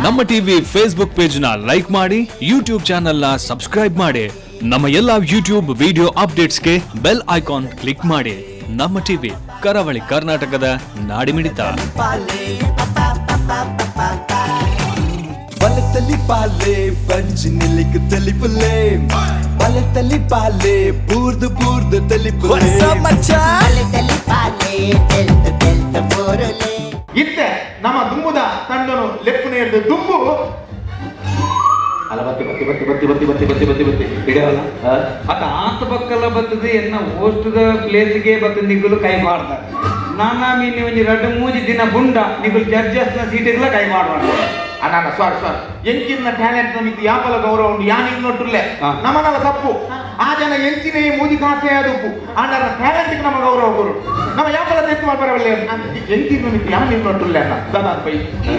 ನಮ್ಮ TV Facebook page ನ like ಮಾಡಿ, ಯೂಟ್ಯೂಬ್ ಚಾನೆಲ್ ನ ಸಬ್ಸ್ಕ್ರೈಬ್ ಮಾಡಿ. ನಮ್ಮ ಎಲ್ಲಾ ಯೂಟ್ಯೂಬ್ ವಿಡಿಯೋ ಅಪ್ಡೇಟ್ಸ್ಗೆ ಬೆಲ್ ಐಕಾನ್ ಕ್ಲಿಕ್ ಮಾಡಿ. ನಮ್ಮ ಟಿವಿ, ಕರಾವಳಿ ಕರ್ನಾಟಕದ ನಾಡಿಮಿಡಿತ. ಬಲತಲಿ ಪಾಲೆ ಬಂಜಿ ನಿಲಿಕ್ ತಲಿಪುಲೆ, ಬಲತಲಿ ಪಾಲೆ ಬೂರ್ದು ಬೂರ್ದು ತಲಿಪುಲೆ. ಇತ್ತೆ ನಮ್ಮ ದುಂಬುದ ತಂಡನು ಲೆಪ್ಪು ನೇರ್ದು ದುಂಬು ಅಲ್ಲ, ಬತ್ತಿ ಬತ್ತಿ ಬತ್ತಿ ಬತ್ತಿ ಬತ್ತಿ ಬತ್ತಿ ಬತ್ತಿ ಬತ್ತಿ ಬತ್ತಿ ಹಿಡಿಯವಲ್ಲ. ಅತ ಆತ ಬಕ್ಕಲ ಬತ್ತದ ಎನ್ನ ಹೋಸ್ಟದ ಪ್ಲೇಸ್ಗೆ ಬತ್ತ ನಿಗುಲು ಕೈ ಮಾಡ್ದ. ನಾನಾ ಮೀನಿ ಒಂಜಿ ರಡ್ಡು ಮೂಜಿ ದಿನ ಬುಂಡ ನಿಗುಲು ಜಡ್ಜಸ್ನ ಸೀಟಿಗ್ಲ ಕೈ ಮಾಡುವ. ಅಣ್ಣ, ಸಾರಿ ಸಾರಿ, ಎಂಚಿನ ಟ್ಯಾಲೆಂಟ್ ನಮಿತ್ತು ಯಾಪಲ ಗೌರವ ಉಂಡು. ಯಾನ್ ಇನ್ನೊಟ್ಟುಲ್ಲೆ. ನಮನಲ ತಪ್ಪು. ಆ ಜನ ಎಂಚಿನೇ ಮೂಜಿ ಕಾಸೆ ಆದುಪ್ಪು, ಆಂಡರ ಟ್ಯಾಲೆಂಟ್ ನಮ್ಮ ಗೌರವ ಕೊರು. ನಮ್ಮ ಯಾಪಲ ತೆತ್ತು ಮಾಡ್ಬರವಲ್ಲ. ಎಂಚಿನ ನಮಿತ್ತು ಯಾನ್ ಇನ್ನೊಟ್ಟುಲ್ಲೆ ಅಣ್ಣ. ದಾದಾ ಪೈ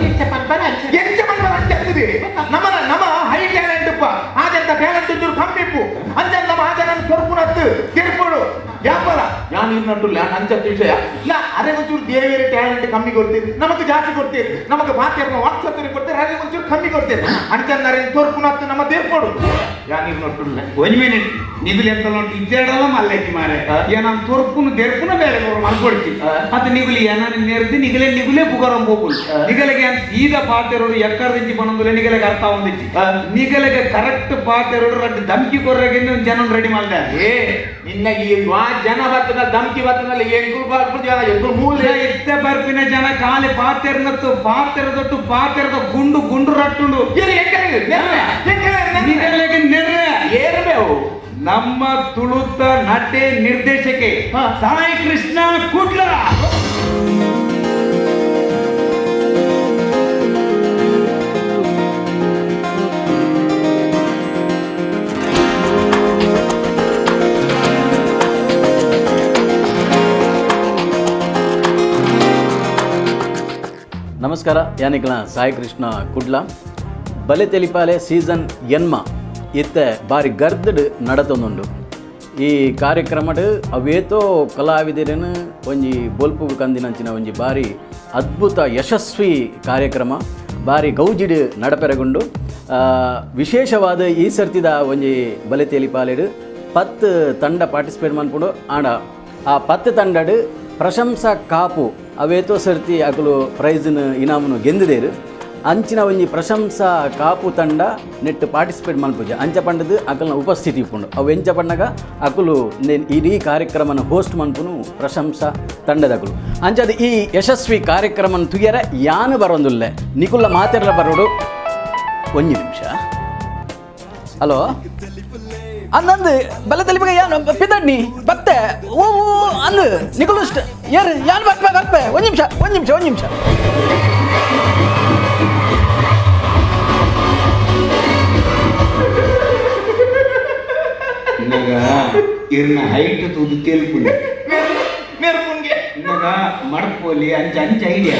ಎಂಚ ಪನ್ಪರ ಅಂಚ ಆಗ್ತದೆ. ನಮನ ನಮ್ಮ ಹೈ ಟ್ಯಾಲೆಂಟ್ ಉಪ್ಪ, ಆಜಂತ ಟ್ಯಾಲೆಂಟ್ ಇದ್ದರು ಕಮ್ಮಿಪ್ಪು. ಅಂಚ ನಮ್ಮ ಆ ಜನ ತೊರ್ಪುನತ್ತು ತಿರ್ಪುಡು ಯಾಪಲ ಯಾನ್ ಇನ್ನೊಟ್ಟುಲ್ಲೆ ಅಂಚತ್ತು ವಿಷಯ ಇಲ್ಲ. ಅರೆ, ಒಂಚೂರು ದೇವಿಯರ ಟ್ಯಾಲೆಂಟ್ ಕಮ್ಮಿ ಕೊಡ್ತೀರಿ, ನಮಗ್ ಜಾಸ್ತಿ ಕೊಡ್ತೀರಿ. ನಮಗೆ ಬಾತ್ಯರ್ನ ವಾಕ್ಸತ್ತರಿ ಕೊಡ್ತೀರಿ, ಅರೆ ಒಂಚೂರು ಕಮ್ಮಿ ಕೊಡ್ತೀರಿ. ಅಂಚನ್ನರೆ ತೋರ್ಪುನತ್ತು ನಮ್ಮ ದೇರ್ಪೋಡು. ಯಾನ್ ಇನ್ನೊಟ್ಟುಲ್ಲೆ. ಒಂಜಿ ಮಿನಿಟ್, ನಿಗುಲು ಎಂತ ಉಂಟು ಇಜ್ಜಾಡಲ ಮಲ್ಲೆಕ್ಕಿ ಮಾರೆ. ಏನ ತೊರ್ಪುನು ದೆರ್ಪುನ ಬೇರೆ ಮಲ್ಕೊಡ್ತಿ. ಅತ್ತ ನಿಗುಲು ಏನ ನೆರ್ದು ನಿಗಲೆ ನಿಗುಲೇ ಪುಗರಂ ಪೋಪುಲು. ನಿಗಲೆಗೆ ಏನ್ ಸೀದಾ ಪಾತೆರೋಡು ಎಕ್ಕರ್ದಿಂಚಿ ಪನೊಂದುಲೆ ನಿಗಲೆಗೆ ಅರ್ಥ ಒಂದಿಚ್ಚಿ. ನಿಗಲೆಗೆ ಕರೆಕ್ಟ್ ಪಾತೆರೋಡು ರಡ್ಡು ಧಮ್ಕಿ ಕೊರ್ರೆಗೆ ಒಂಜಿ ಜನ ರೆಡಿ ಮಾಡ್ದೆ. ಏ, ನಿನ್ನ ಈ ವಾ ಜನ ಬತ್ತದ ಧಮ್ಕಿ ಬತ್ತದಲ್ಲಿ ಎಂಗುಲ್ ಬಾರ್ಪು ಜನ ಎಂಗುಲ್ ಮೂಲೆ. ಇತ್ತೆ ಬರ್ಪಿನ ಜನ ಖಾಲಿ ಪಾತೆರ್ನತ್ತು ಪಾತೆರದೊಟ್ಟು ಪಾತೆರದ ಗುಂಡು ಗುಂಡು ರಟ್ಟುಂಡು. ಏನು ಎಂಕರೆ ನೆರ್ರೆ, ಎಂಕರೆ ನೆರ್ರೆ. ನಿಗಲೆಗೆ ನೆರ್ರೆ. ಏರ್ಬೇವು. ನಮ್ಮ ತುಳುತ ನಟೆ ನಿರ್ದೇಶಕೆ ಸಾಯಿ ಕೃಷ್ಣ ಕುಡ್ಲ. ನಮಸ್ಕಾರ, ಯಾನಿಕ್ಲ ಸಾಯಿ ಕೃಷ್ಣ ಕುಡ್ಲ. ಬಲೆ ತೆಲಿಪಾಲೆ ಸೀಸನ್ ಎನ್ಮ ಇತ್ತೆ ಬಾರಿ ಗರ್ದಡ್ ನಡತೊಂದುಂಡು. ಈ ಕಾರ್ಯಕ್ರಮಡ್ ಅವೇತೋ ಕಲಾವಿದರನ್ನು ಒಂಜಿ ಬೊಲ್ಪುಗು ಕಂದಿನಂಚಿನ ಒಂಜಿ ಬಾರಿ ಅದ್ಭುತ ಯಶಸ್ವಿ ಕಾರ್ಯಕ್ರಮ ಬಾರಿ ಗೌಜಿಡ್ ನಡಪೆರಗುಂಡು. ವಿಶೇಷವಾದ ಈ ಸರ್ತಿದ ಒಂಜಿ ಬಲೆ ತೆಲಿಪಾಲೆಡ್ 10 ತಂಡ ಪಾರ್ಟಿಸಿಪೇಟ್ ಮನ್ಪುಂಡು. ಆಂಡ ಆ 10 ತಂಡಡ್ ಪ್ರಶಂಸಾ ಕಾಪು ಅವೇತೋ ಸರ್ತಿ ಅಕುಲು ಪ್ರೈಸ್ನ ಇನಾಮನು ಗೆಂದಿದೇರು. ಅಂಚಿನ ಒಂಜಿ ಪ್ರಶಂಸಾ ಕಾಪು ತಂಡ ನೆಟ್ ಪಾರ್ಟಿಸಿಪೇಟ್ ಮನ್ಪುಜ. ಅಂಚ ಪಂಡದು ಅಕಲ್ನ ಉಪಸ್ಥಿತಿ ಇಪ್ಪುಂಡು. ಅವು ಎಂಚ ಪಣ್ಣಗ ಅಕುಲು ಇಡೀ ಕಾರ್ಯಕ್ರಮನ ಹೋಸ್ಟ್ ಮನ್ಪುನು ಪ್ರಶಂಸಾ ತಂಡದಕುಲು. ಅಂಚದ ಈ ಯಶಸ್ವಿ ಕಾರ್ಯಕ್ರಮನ ತುಯರ ಯಾನು ಬರೋಂದುಲ್ಲೆ, ನಿಕುಲ್ಲ ಮಾತೆರ್ಲ ಬರೋಡು. ಒಂಜಿ ನಿಮಿಷ. ಹಲೋ, ಅಂದಂದು ಬಲ ತಲಿಪಗ ಯಾನು ಪಿದಡ್ನಿ ಬತ್ತೆ. ಓ ಓ, ಅಂದು ನಿಕುಲು ಏರು ಯಾನು ಬರ್ಪೆ ಬರ್ಪೆ. ಒಂದು ನಿಮಿಷ, ಒಂದು ನಿಮಿಷ, ಒಂದು ನಿಮಿಷ. ಇನ್ನಾಗ ಇರ್ನ ಹೈಟ್ ತೂದು ತೇಲ್ಪುಂಡು. ನೆರ್ಪುನ್ಗೆ. ಇನ್ನಾಗ ಮಡ್ಪೋಲಿ ಅಂಚ ಅಂಚ ಐಡಿಯಾ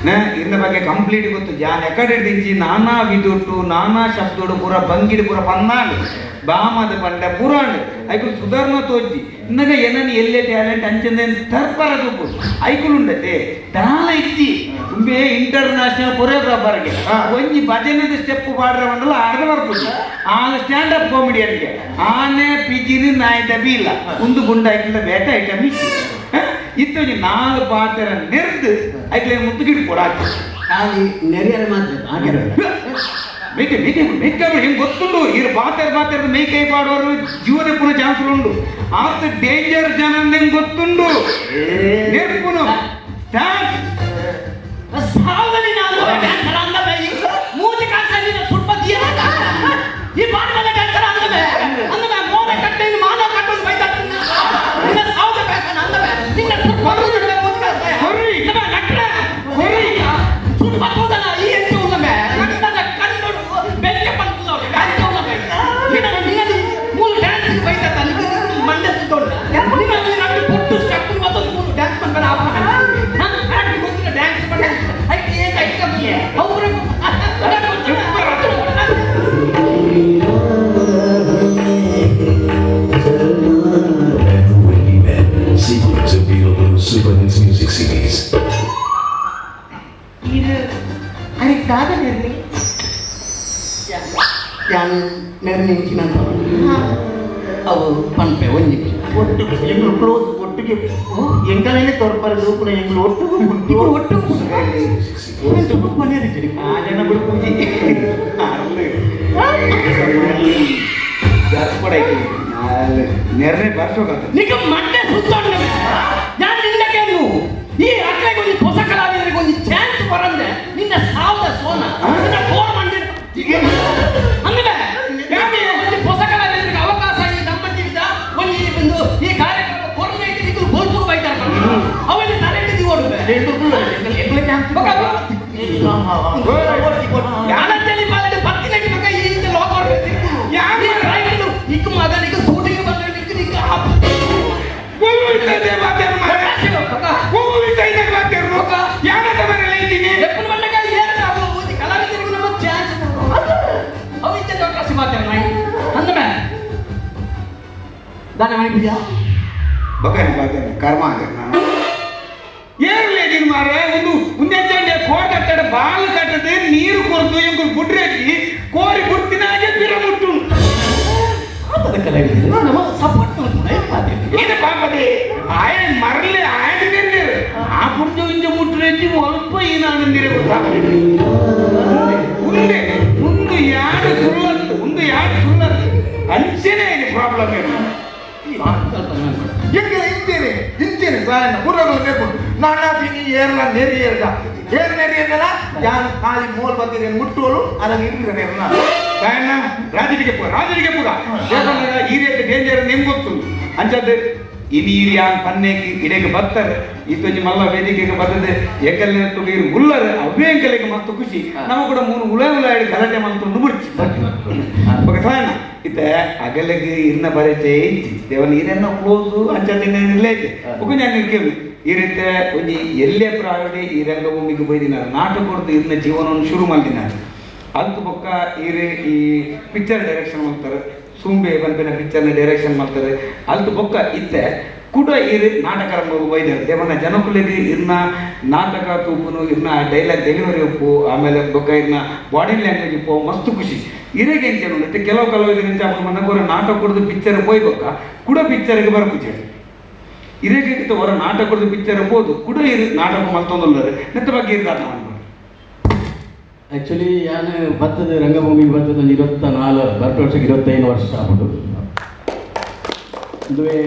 ನ ಇರ್ನ ಬಗ್ಗೆ ಕಂಪ್ಲೀಟ್ ಗೊತ್ತು. ಜಾನ್ ಎಕಡೆ ದಿಂಚಿ ನಾನಾ ವಿದುಟ್ಟು ನಾನಾ ಶಬ್ದೋಡು ಪೂರ ಬಂಗಿಡು ಪೂರ ಪನ್ನಾಂಡು ಬಾಮದ ಪಂಡ ಪುರಾಂಡು ಐಕುಲು ಸುಧಾರಣ ತೋಜಿ. ಇನ್ನಾಗ ಏನನ್ ಎಲ್ಲೆ ಟ್ಯಾಲೆಂಟ್ ಅಂಚಂದ ತರ್ಪರ ತೂಪು ಐಕುಲು ಉಂಡತೆ ದಾಲ ಇಚ್ಚಿ. ಉಂಬೆ ಇಂಟರ್ ನ್ಯಾಷನಲ್ ಕೊರಿಯೋಗ್ರಾಫರ್ಗೆ ಒಂಜಿ ಭಜನೆದ ಸ್ಟೆಪ್ ಪಾಡ್ರ ಮಂಡಲ ಆಡ್ದ ಬರ್ಪುಂಡು. ಆನ ಸ್ಟ್ಯಾಂಡ್ ಅಪ್ ಕಾಮಿಡಿಯನ್ಗೆ ಆನೆ ಪಿಜಿನ ನಾಯಿ ಡಬಿ ಇಲ್ಲ ಒಂದು ಗುಂಡ ಐಕ್ಲ ಬೇಟ ಐಟಮ್ ಇಚ್ಚಿ ಇತ್ತು. ಒಂಜಿ ನಾಲ್ ಪಾತೆರ ನೆರ್ದು ಐಕ್ಲೆ ಮುತ್ತುಗಿಡ್ ಕೊಡಾಕಿ. ಖಾಲಿ ನೆರಿಯರ ಮಾತ್ರ ಹಾಗೆ. ಮೇಕೆ ಮೇಕೆ ಮೇಕೆ ಹೆಂಗೆ ಗೊತ್ತುಂಡು. ಇರು ಪಾತೆರ ಪಾತೆರದ ಮೇಕೈ ಪಾಡುವರು ಜೀವನ ಪುನಃ ಚಾನ್ಸ್ ಉಂಡು. ಆತ ಡೇಂಜರ್ ಜನ ನಿಂಗೆ ಗೊತ್ತುಂಡು. ನೆರ್ಪುನು ಸ್ಟಾರ್ಟ್. ಈ ಪಾಠದ ಡ್ಯಾನ್ಸರ್ ಅಂದಮೆ ಅಂದಮೆ ಮೋದ ಕಟ್ಟೆ ಮಾನವ ಕಟ್ಟೋದು ಬೈತಾ ನಿನ್ನ ಸಾವದ ಬೇಸನ ಅಂದಮೆ ನಿನ್ನ ಸುಟ್ಟ ಹೊರ್ರಿ. ನಟ್ರೆ ಹೊರ್ರಿ. ಸುಟ್ಟ ಹೋದನ ಈ ಎಂಟು ಉಲ್ಲಮೆ ನಟ್ಟದ ಕಣ್ಣು ಬೆಂಕಿ ಪಂಪುದವ್ರು ಬೆಂಕಿ ಉಲ್ಲಮೆ ನಿನ್ನ ನಿನ್ನ ಮೂಲ ಡ್ಯಾನ್ಸ್ ಬೈತಾ ನಿನ್ನ ಮಂಡೆ ಸುತ್ತೋಣ ನಿನ್ನ ನಟ್ಟು ಪುಟ್ಟು ಸ್ಟೆಪ್ ಮತ್ತೊಂದು ಮೂರು ಡ್ಯಾನ್ಸ್ ಮಾಡ್ತಾರೆ. ಆ ಕರೆಕ್ಟ್ ಗೊತ್ತಿಲ್ಲ ಡ್ಯಾನ್ಸ್ ಮಾಡಿ ಐತೆ ಏನ್ ಐತೆ ಅವರು. Sequence of Beetle Blue Super Hits Music CDs. ಇದು ಅರೆ ದಾದ ನೆರ್ನಿ ಯಾನ್ ನೆರ್ನಿಂಚಿನ ಅವು ಪನ್ಪೆ ಒಂಜಿ ಒಟ್ಟು ಎಂಗ್ಳು ಕ್ಲೋಸ್ ಒಟ್ಟಿಗೆ ಎಂಕಲೇ ತೋರ್ಪರ ದೂಪುನ ಎಂಗ್ಳು ಒಟ್ಟು ఇప్పుడు ಒಟ್ಟು ಮನೆಯಲ್ಲಿ ಆ ಜನ ಬಿಡು ಪೂಜಿ ನೆರ್ನೆ ಬರ್ಸೋಕತ್ತ నీకు మండే ಸುತ್ತೊಂಡ ഞാൻ ನಿನ್ನಕ್ಕೆ ನೀವು ಈ ಅಕ್ಲೆಗೆ ಒಂದು ಹೊಸ ಕಲಾವಿದರಿಗೆ ಒಂದು ಚಾನ್ಸ್ ಬರಂದೆ ನಿನ್ನ ಸಾವದ ಸೋನ ನಿನ್ನ ಫೋನ್ ಮಂಡೆ ಅಂದ್ರೆ ಒಂದು ಹೊಸ ಕಲಾವಿದರಿಗೆ ಅವಕಾಶ ಈ ನಮ್ಮ ಜೀವಿತ ಒಂದು ಈ ಒಂದು ಈ ಕಾರ್ಯಕ್ರಮ ಕೊರಲೆ ಇದ್ದು ಗೋಲ್ಪುಗೆ ಬೈತಾರೆ ಅವಲ್ಲಿ ತಲೆ ಹಿಡಿದು ಓಡುವೆ ಎಂಗ್ಳು ಚಾನ್ಸ್ ಯಾನಂತೇಳಿ ಪಾಲನೆ ಪತ್ತಿನಡಿ ಮಗ ಈ ಇಂಚ ಲೋಕ ರೈಲು ಇಕ್ಕು ಮಗನಿಗೆ ಶೂಟಿಂಗ್ ಬಂದ ನಿಕ್ಕು ನಿಕ್ಕು ಎಪ್ಪನ ಬಂದಾಗ ಏನು ಅವು ಒಂದು ಕಲಾವಿದರಿಗೆ ನಮ್ಮ ಚಾನ್ಸ್ ಅವು ಇಂಚ ಅವಕಾಶ ಮಾತಾಡ ಅಂದಮೆ ದಾನ ಮನೆ ಬಕನೆ ಬಕನೆ ಕರ್ಮ ಆಗ ನಾನು ಏರ್ಲೇದಿನ ಮಾರ್ರೆ ಒಂದು ಉಂದೆಚ್ಚಂಡೆ ಕೋಟತ್ತಡ ಬಾಲ್ ಕಟ್ಟದೆ ನೀರು ಕೊರ್ದು ಎಂಗುಲ್ ಗುಡ್ರೆಟ್ಟಿ ಕೋರಿ ಗುರ್ತಿನಾಗೆ ಪಿರ ಮುಟ್ಟು ಆತದ ಕಲಾವಿದರು ನಮ್ಮ ಸಪೋರ್ಟ್ ಮಾಡ್ತಾರೆ ಏನು ಪಾಪದೆ ಆಯ ಮರಲೆ ಆಯದ ನೀರು ಆ ಪುರ್ಜು ಇಂಜ ಮುಟ್ಟುರೆಜ್ಜಿ ಅಲ್ಪ ಏನಾನಂದಿರ ಉಂಡೆ ಒಂದು ಯಾರು ಸುಳ್ಳತ್ತು ಒಂದು ಯಾರು ಸುಳ್ಳತ್ತು ಅಂಚೆನೇ ಪ್ರಾಬ್ಲಮ್ ಏನು ಎಂಗ್ಳು ಇಂತೇನೆ ಇಂತೇನೆ ಸಾಯನ ಪೂರ್ವಗಳು ಬೇಕು ನಾನಾ ಬಿನಿ ಏರ್ಲ ನೆರಿ ಏರ್ಗ ಏರ್ ನೆರಿ ಏರ್ನಲ್ಲ ಯಾನ್ ಖಾಲಿ ಮೋಲ್ ಬತ್ತಿದೆ ಮುಟ್ಟೋಲು ಅದನ್ನ ಇರ್ಲಿರ ನೆರ್ನ ಕಾರಣ ರಾಜರಿಗೆ ಪೂರ ರಾಜರಿಗೆ ಪೂರ ಯಾಕಂದ್ರೆ ಈ ರೀತಿ ಡೇಂಜರ್ ನಿಮ್ಗೆ ಗೊತ್ತುಂಟು ಅಂಚದ್ದು ಇನೀರಿಯಾನ್ ಪನ್ನೇಕಿ ಇಡೆಗೆ ಬತ್ತಾರೆ ಇತ್ತೊಂಜಿ ಮಲ್ಲ ವೇದಿಕೆಗೆ ಬರ್ತದೆ ಎಂಕಲ್ನೆ ತುಗೀರು ಉಲ್ಲರು ಅವೇ ಎಂಕಲಿಗೆ ಮಸ್ತ್ ಖುಷಿ ನಮ್ಮ ಕೂಡ ಮೂನು ಉಳ ಉಳ ಹೇಳಿ ಗಲಾಟೆ ಮಂತೊಂದು ಮುಡ್ಚಿ ಬೊಕ ಸಾಯನ ಇತ್ತೆ ಅಗಲಗೆ ಇರ್ನ ಪರಿಚಯ ಇಜ್ಜಿ ದೇವನ ಇರೆನ್ನ ಕ್ಲೋಸು ಅಂಚದಿನ ಇಲ್ಲ ಐತೆ ಬೊಕ ನಾನು ಇರ್ಕೇವಿ ಈ ರೀತಿ ಒಂಜಿ ಎಲ್ಲೇ ಪ್ರಾಯಡಿ ಈ ರಂಗಭೂಮಿಗೆ ಬೈದಿನ ನಾಟಕ ಹೊಡ್ದು ಇರ್ನ ಜೀವನವನ್ನು ಶುರು ಮಾಡಿನ ಅಲ್ತು ಬೊಕ್ಕ ಈ ಈ ಪಿಕ್ಚರ್ ಡೈರೆಕ್ಷನ್ ಮಾಡ್ತಾರೆ ಸೂಂಬೆ ಪನ್ಪಿನ ಪಿಕ್ಚರ್ನ ಡೈರೆಕ್ಷನ್ ಮಾಡ್ತಾರೆ ಅಲ್ತು ಬೊಕ್ಕ ಇತ್ತೆ ಕೂಡ ಈ ನಾಟಕ ರಂಗವು ಬೈದಾರೆ ದೇವನ ಜನಕುಲಿಗೆ ಇರ್ನ ನಾಟಕ ತೂಪುನು ಇರ್ನ ಡೈಲಾಗ್ ಡೆಲಿವರಿ ಉಪ್ಪು ಆಮೇಲೆ ಬೊಕ್ಕ ಇರ್ನ ಬಾಡಿ ಲ್ಯಾಂಗ್ವೇಜ್ ಉಪ್ಪು ಮಸ್ತ್ ಖುಷಿ ಇರೆಗೆ ಎಂಚ ನೋಡಿ ಕೆಲವು ಕಲಾವಿದರು ಎಂಚ ಮನಗೋರ ನಾಟಕ ಕೊಡ್ದು ಪಿಕ್ಚರ್ ಪೋಯ್ ಬೊಕ್ಕ ಕೂಡ ಪಿಕ್ಚರ್ಗೆ ಬರಪುಜೆ ಇರೆಗೆ ಇತ್ತು ಹೊರ ನಾಟಕ ಕೊಡ್ದು ಪಿಕ್ಚರ್ ಬೋದು ಕೂಡ ಇರು ನಾಟಕ ಮಲ್ತೊಂದುಲ್ಲರು ನೆತ್ತ ಬಗ್ಗೆ ಇರ್ದಾಟ ಮಾಡ್ಬೋದು ಆ್ಯಕ್ಚುಲಿ ಯಾನು ಬತ್ತದ ರಂಗಭೂಮಿಗೆ ಬತ್ತದ ಒಂದು 24 ಬರ್ಪ ವರ್ಷಕ್ಕೆ 25 ವರ್ಷ ಆಗ್ಬಿಟ್ಟು ಇದುವೇ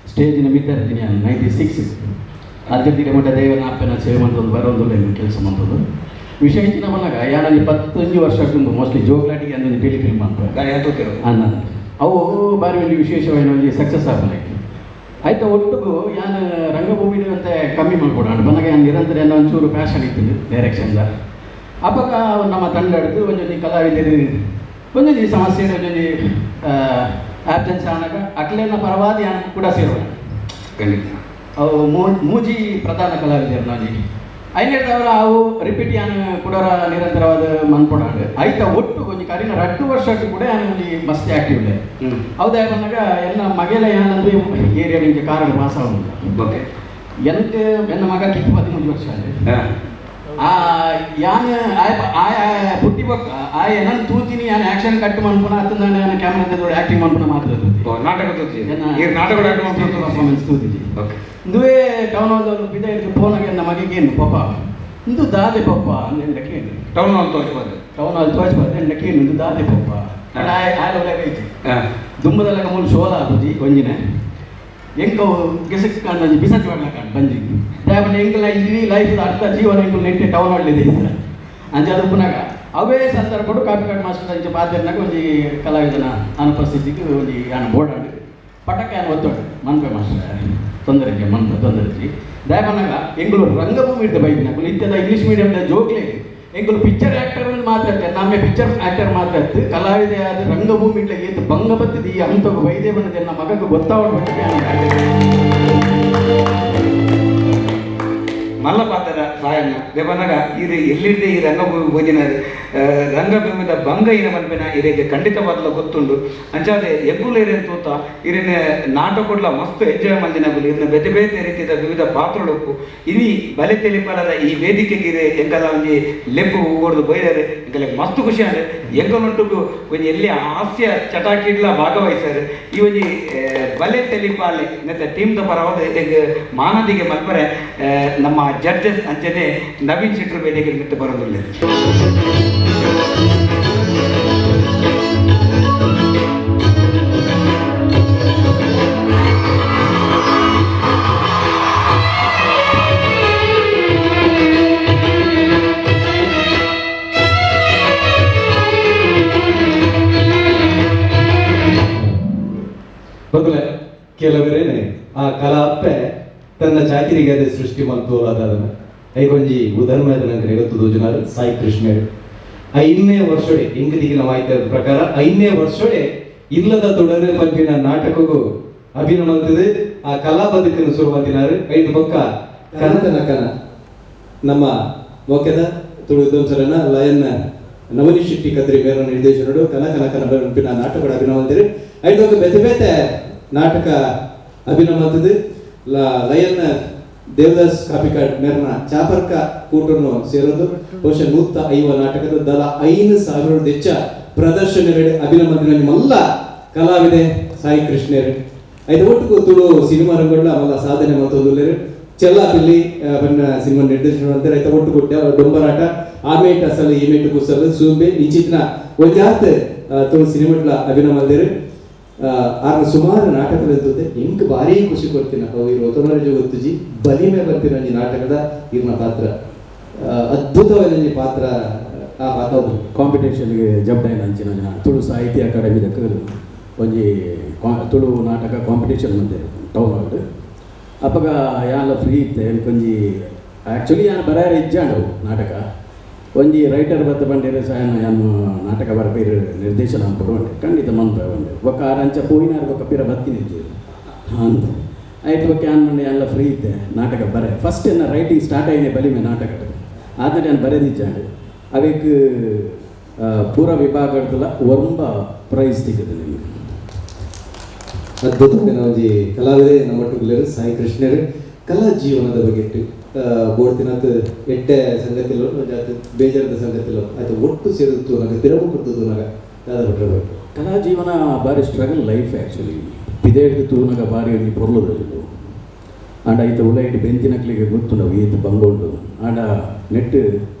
ಸ್ಟೇಜಿನ ಮಿತ್ತ ಇರ್ತೀನಿ ನಾನು 96 ಅರ್ಜೆಂಟೀನ ಮಟ್ಟ ದೇವನ ಅಪ್ಪನ ಸೇವೆ ಮಂತೊಂದು ಬರೋಂದುಲ್ಲ ಕೆಲಸ ಮಂತದ್ದು ವಿಷಯ ಹೆಚ್ಚಿನ ಬಂದಾಗ ಯಾನಲ್ಲಿ 15 ವರ್ಷ ಮೋಸ್ಟ್ಲಿ ಜೋಗ್ಲಾಟಿಗೆ ಅಂದೊಂದು ಟೆಲಿಫಿಲ್ಮ್ ಅಂತ ಗಾಡಿ ಹತ್ತುತ್ತಿರೋ ಅನ್ನ ಅವು ಬಾರಿ ಒಂದು ವಿಶೇಷವಾಗಿ ಒಂದು ಸಕ್ಸಸ್ ಆಗಲ್ಲ ಆಯ್ತಾ ಒಟ್ಟಿಗೂ ಯಾನು ರಂಗಭೂಮಿ ಅಂತ ಕಮ್ಮಿ ಮಾಡ್ಕೊಡೋಣ ಬಂದಾಗ ಯಾನು ನಿರಂತರ ಏನೋ ಒಂಚೂರು ಪ್ಯಾಷನ್ ಇತ್ತು ಡೈರೆಕ್ಷನ್ದ ಅಪ್ಪಗ ನಮ್ಮ ತಂಡ ಹಿಡಿದು ಒಂದೊಂದು ಕಲಾವಿದರು ಒಂದೊಂದು ಸಮಸ್ಯೆ ಒಂದೊಂದು ಆಬ್ಸೆನ್ಸ್ ಆನಾಗ ಅಕ್ಲೇನ ಪರವಾದ ಯಾನು ಕೂಡ ಸೇರುವ ಖಂಡಿತ ಅವು ಮೂಜಿ ಪ್ರಧಾನ ಕಲಾವಿದರು ನಾನಿ ಐನೇದವರ ಅವು ರಿಪೀಟ್ ಯಾನು ಕೂಡ ನಿರಂತರವಾದ ಮನ್ಪೊಡಾಂಡ್ ಆಯ್ತಾ ಒಟ್ಟು ಒಂಜಿ ಕರಿನ ರಡ್ಡು ವರ್ಷ ಕೂಡ ಯಾನು ಒಂಜಿ ಮಸ್ತ್ ಆಕ್ಟಿವ್ ಇಲ್ಲ ಹೌದಾ ಬಂದಾಗ ಎಲ್ಲ ಮಗೆಲ ಏನಂದ್ರೆ ಏರಿಯಾ ನಿಮಗೆ ಕಾರಣ ವಾಸ ಉಂಟು ಓಕೆ ಎಂತ ಎನ್ನ ಮಗ ಕಿತ್ತು 13 ವರ್ಷ ಆಂಡ್. ಹಾಂ ಆ ಯಾನ್ ಆಯ್ ಆಯ್ ಪುಟ್ಟಿ ಬೊಕ್ಕ ಆಯ್ ನನ್ ತೂತಿನಿ ಯಾನ್ ಆಕ್ಷನ್ ಕಟ್ ಮನ್ಪುನ ಅತ್ತ ನಾನು ಯಾನ್ ಕ್ಯಾಮ್ರಾ ಆಕ್ಟಿಂಗ್ ಮನ್ಪುನ ಮಾತ್ರ ತೂತಿ ನಾಟಕ ತೋಚಿ ಈ ನಾಟಕ ಪರ್ಫಾರ್ಮೆನ್ಸ್ ತೂತಿಜಿ ಓಕೆ ಇಂದುವೇ ಟೌನ್ ಹಾಲ್ ಬಿದ ಇಟ್ಟು ಫೋನಾಗ ನನ್ನ ಮಗೆಗೆ ಏನು ಪಪ್ಪ ಇಂದು ದಾದೆ ಪಪ್ಪ ಅಂದ ಕೇಳಿ ಟೌನ್ ಹಾಲ್ ತೋಚ್ಬೋದು ಟೌನ್ ಹಾಲ್ ತೋಚ್ಬಾರ್ದು ಎಂಡ ಕೇಳಿ ಇಂದು ದಾದೆ ಪಪ್ಪ ಆಯ್ ಆಯ್ ಐತಿ ಹಾಂ ದುಮ್ಮದಲ್ಲಕ ಮೂಲು ಶೋಲ ಆಪುಜಿ ಒಂಜಿನ ಎಂಕ ಗೆಸಕ್ ಕಾಂಡ್ ಒಂಜಿ ಬಿಸತಿ ಮಾಡ್ಲ ಕಾಂಡ್ ಬಂಜಿ ದಾಯಪಂಡ ಎಂಕಲ ಇಡೀ ಲೈಫ್ ಅರ್ಥ ಜೀವನ ಎಂಕುಲು ನೆಟ್ಟೆ ಟೌನ್ ಹಾಲ್ ಇದೆ ಅಂಚ ಅದು ಪುನಗ ಅವೇ ಸಂದರ್ಭಡು ಕಾಪಿಕಾಡ್ ಮಾಸ್ಟರ್ ಅಂಚ ಪಾತ್ರನಾಗ ಒಂಜಿ ಕಲಾವಿದನ ಅನುಪಸ್ಥಿತಿಗೆ ಒಂಜಿ ಯಾನ್ ಬೋರ್ಡ್ ಆಂಡ್ ಪಟಕ ಯಾನ್ ಒತ್ತೋಡು ಮನ್ಪೆ ಮಾಸ್ಟರ್ ತೊಂದರೆ ಮನ್ಪೆ ತೊಂದರೆ ದಾಯಪನಾಗ ಎಂಗುಲು ರಂಗಭೂಮಿ ಇರ್ತ ಬೈದಿನ ಇತ್ತೆದ ಇಂಗ್ಲೀಷ್ ಮೀಡಿಯಂದ ಜೋಕ್ಲೆ ಎಂಗುಲು ಪಿಕ್ಚರ್ ಆಕ್ಟರ್ ಮಾತ್ರ ನಮ್ಮ ಪಿಕ್ಚರ್ ಆಕ್ಟರ್ ಮಾತ್ರ ಇತ್ತು ಕಲಾವಿದೆ ಆದ ರಂಗಭೂಮಿ ಇಟ್ಲ ಏತು ಭಂಗ ಬತ್ತಿದ ಈ ಹಂತకు ವೈದ್ಯ ಬಂದದೆ ನನ್ನ ಮಗಗೆ ಗೊತ್ತಾವಡ್. ಮಲ್ಲ ಪಾತ್ರ ಸಾಯಣ್ಣ ದೇವನಗ ಇರು ಎಲ್ಲಿದ್ದೆ ಈ ರಂಗಭೂಮಿ ಭೋಜನ ರಂಗಭೂಮಿದ ಭಂಗ ಇನ ಮನ್ಪಿನ ಇರೆಗೆ ಖಂಡಿತವಾದಲ ಗೊತ್ತುಂಡು ಅಂಚಾದೆ ಎಂಕುಲು ಇರೇನು ತೂತ ಇರಿನ ನಾಟಕೊಡ್ಲ ಮಸ್ತ್ ಎಂಜಾಯ್ ಮಂದಿನಗುಲು ಇರಿನ ಬೇತೆ ಬೇತೆ ರೀತಿಯ ವಿವಿಧ ಪಾತ್ರಳುಪ್ಪು ಇನಿ ಬಲೆ ತೆಲಿಪಲದ ಈ ವೇದಿಕೆಗೆ ಇರೆ ಎಂಕಲ ಒಂಜಿ ಲೆಪ್ಪು ಹೊಡೆದು ಬೈದಾರೆ ಎಂಕಲೆ ಮಸ್ತ್ ಖುಷಿ ಆಂಡ್ ಎಂಕಲೊಂಟುಗು ಒಂಜಿ ಎಲ್ಲಿ ಹಾಸ್ಯ ಚಟಾಕಿಡ್ಲ ಭಾಗವಹಿಸಾರೆ ಈ ಒಂಜಿ ಬಲೆ ತೆಲಿಪಾಲೆ ನೆತ್ತ ಟೀಮ್ದ ಪರವಾದ ಎಂಗ್ ಮಾನದಿಗೆ ಮಲ್ಪರೆ ನಮ್ಮ ಜಡ್ಜಸ್ ಅಂಚನೆ ನವೀನ್ ಶೆಟ್ಟರು ವೇದಿಕೆ ಮಿತ್ತು ಬರೋದಿಲ್ಲ. ಬದಲೆ ಕೆಲವರೇನೆ ಆ ಕಲಾ ಅಪ್ಪೆ ತನ್ನ ಚಾಕಿರಿಗೆ ಅದೇ ಸೃಷ್ಟಿ ಮಲ್ತೋಲಾದ ಐಕೊಂಜಿ ಉದಾಹರಣೆ ನಂಗೆ ಗೊತ್ತು ದೋಜನಾರು ಸಾಯಿ ಕೃಷ್ಣರು 5ನೇ ವರ್ಷಡೆ ಎಂಗದಿಗಿನ ಮಾಹಿತಿ ಪ್ರಕಾರ 5ನೇ ವರ್ಷಡೆ ಇಲ್ಲದ ತೊಡರೆ ಪಂಪಿನ ನಾಟಕಕ್ಕೂ ಅಭಿನಯ ಮಾಡ್ತದೆ ಆ ಕಲಾ ಬದುಕನ್ನು ಶುರು ಮಾಡ್ತಿನಾರು ಐದು ಪಕ್ಕ ಕನತನ ಕನ ನಮ್ಮ ಮೊಕ್ಕೆದ ತುಳು ವಿದ್ವಾಂಸರನ್ನ ಲಯನ್ ನವನಿ ಶೆಟ್ಟಿ ಕದ್ರಿ ಮೇರ ನಿರ್ದೇಶನರು ಕನ ಕನ ಕನ ಪಂಪಿನ ನಾಟಕದ ಅಭಿನಯ ಮಾಡ್ತೀರಿ ಐದು ಪಕ್ಕ ಬೇತೆ ಬೇತೆ ನಾಟಕ ಅಭಿನಯ ಮಾಡ್ತದೆ ಲಯನ್ ದೇವದಾಸ್ ಕಾಪಿಕಾಡ್ ಮೇರ್ನ ಚಾಪರ್ಕ ಕೂಟನ್ನು ಸೇರೋದು ಬಹುಶಃ 150 ನಾಟಕದ ದಲ 5,000 ಹೆಚ್ಚ ಪ್ರದರ್ಶನ ಅಭಿನಯ ಮಲ್ಲ ಕಲಾವಿದೆ ಸಾಯಿ ಕೃಷ್ಣರು ಐದು ಒಟ್ಟು ತುಳು ಸಿನಿಮಾ ರಂಗಗಳ ಮಲ್ಲ ಸಾಧನೆ ಮತ್ತೊಂದು ಚೆಲ್ಲ ಪಿಲ್ಲಿ ಬನ್ನ ಸಿನಿಮಾ ನಿರ್ದೇಶನ ಅಂತಾರೆ ಐತ ಒಟ್ಟು ಕೊಟ್ಟ ಡೊಂಬರಾಟ ಆಮೇಟ್ ಅಸಲು ಈಮೇಟ್ ಕುಸಲು ಸೂಂಬೆ ಇಂಚಿತ್ನ ಒಂಜಾತ್ ತುಳು ಸಿನಿಮಾಟ್ಲ ಅಭಿನಯ ಮಲ್ದೇರು ಆರ್ನ ಸುಮಾರು ನಾಟಕದ ಎಂಕ್ ಭಾರಿ ಖುಷಿ ಕೊಡ್ತೀನಿ ಅವು ಇರು ಒತ್ತೊನರಜು ಗೊತ್ತುಜಿ ಬಲಿಮೆ ಬರ್ತಿನ ಒಂಜಿ ನಾಟಕದ ಇರ್ನ ಪಾತ್ರ ಅದ್ಭುತವಾದ ಒಂಜಿ ಪಾತ್ರ ಆ ಪಾತ್ರ ಕಾಂಪಿಟೇಷನ್ಗೆ ಜಬ್ಡೈನ್ ಅಂಚಿನ ಒಂಜಿ ತುಳು ಸಾಹಿತ್ಯ ಅಕಾಡೆಮಿದ ಒಂಜಿ ತುಳು ನಾಟಕ ಕಾಂಪಿಟೇಷನ್ ಬಂದೆ ಟೌನ್ ಹಾಲ್ ಅಪ್ಪಗ ಯಾನ್ಲ ಫ್ರೀ ಇತ್ತೆ ಒಂಜಿ ಆ್ಯಕ್ಚುಲಿ ಯಾನ್ ಬರಾರ ಇಜ್ಜಾಂಡವು ನಾಟಕ ಒಂಜಿ ರೈಟರ್ ಬತ್ತ ಬಂಡೇರು ಸಾಯನ ಯಾನು ನಾಟಕ ಬರಪೇರು ನಿರ್ದೇಶನ ಅನ್ಕೊಡು ಬಂಡೆ ಖಂಡಿತ ಮನ್ಪ ಬಂಡೆ ಬೊಕ್ಕ ಆರಂಚ ಪೋಯಿನಾರು ಬೊಕ್ಕ ಪಿರ ಬತ್ತಿನ ಇಜ್ಜೇರು ಅಂತ ಆಯ್ತು ಬೊಕ್ಕ ಯಾನ್ ಮಂಡೆ ಎಲ್ಲ ಫ್ರೀ ಇತ್ತೆ ನಾಟಕ ಬರೆ ಫಸ್ಟ್ ಎನ್ನ ರೈಟಿಂಗ್ ಸ್ಟಾರ್ಟ್ ಆಯಿನೇ ಬಲಿಮೆ ನಾಟಕ ಆದರೆ ನಾನು ಬರೆದಿಜ್ಜಾಂಡೆ ಅವೇಕ್ ಪೂರ ವಿಭಾಗದಲ್ಲ ಒಂಬ ಪ್ರೈಸ್ ಸಿಕ್ಕುದು ನಿಮಗೆ. ಅದ್ಭುತವಾದ ಒಂಜಿ ಕಲಾವಿದೆ ನಮ್ಮ ಒಟ್ಟುಗುಲೇರು ಸಾಯಿ ಕೃಷ್ಣರು ಕಲಾ ಜೀವನದ ಬಗ್ಗೆ ಬೋಡ್ತಿನತ್ ಎಡ್ಡೆ ಸಂಗತಿಲೋ ಜಾತಿ ಬೇಜಾರದ ಸಂಗತಿಲೋ ಆಯ್ತು ಒಟ್ಟು ಸೇರಿತ್ತು ನಾಗ ತಿರಗು ಕೊಡ್ತದ್ದು ನಾಗ ದಾದ ಭಟ್ರ ಕಲಾ ಜೀವನ ಭಾರಿ ಸ್ಟ್ರಗಲ್ ಲೈಫ್ ಆ್ಯಕ್ಚುಲಿ ಪಿದೇಡ್ದು ತೂನಗ ಭಾರಿ ಒಂಜಿ ಪೊರ್ಲುದಲ್ಲಿದ್ದು ಆಂಡ ಐತ ಉಲೈಡ್ ಬೆಂತಿನಕ್ಲಿಗೆ ಗೊತ್ತುಂಡವು ಈತ ಬಂಗೊಂಡು ಆಂಡ ನೆಟ್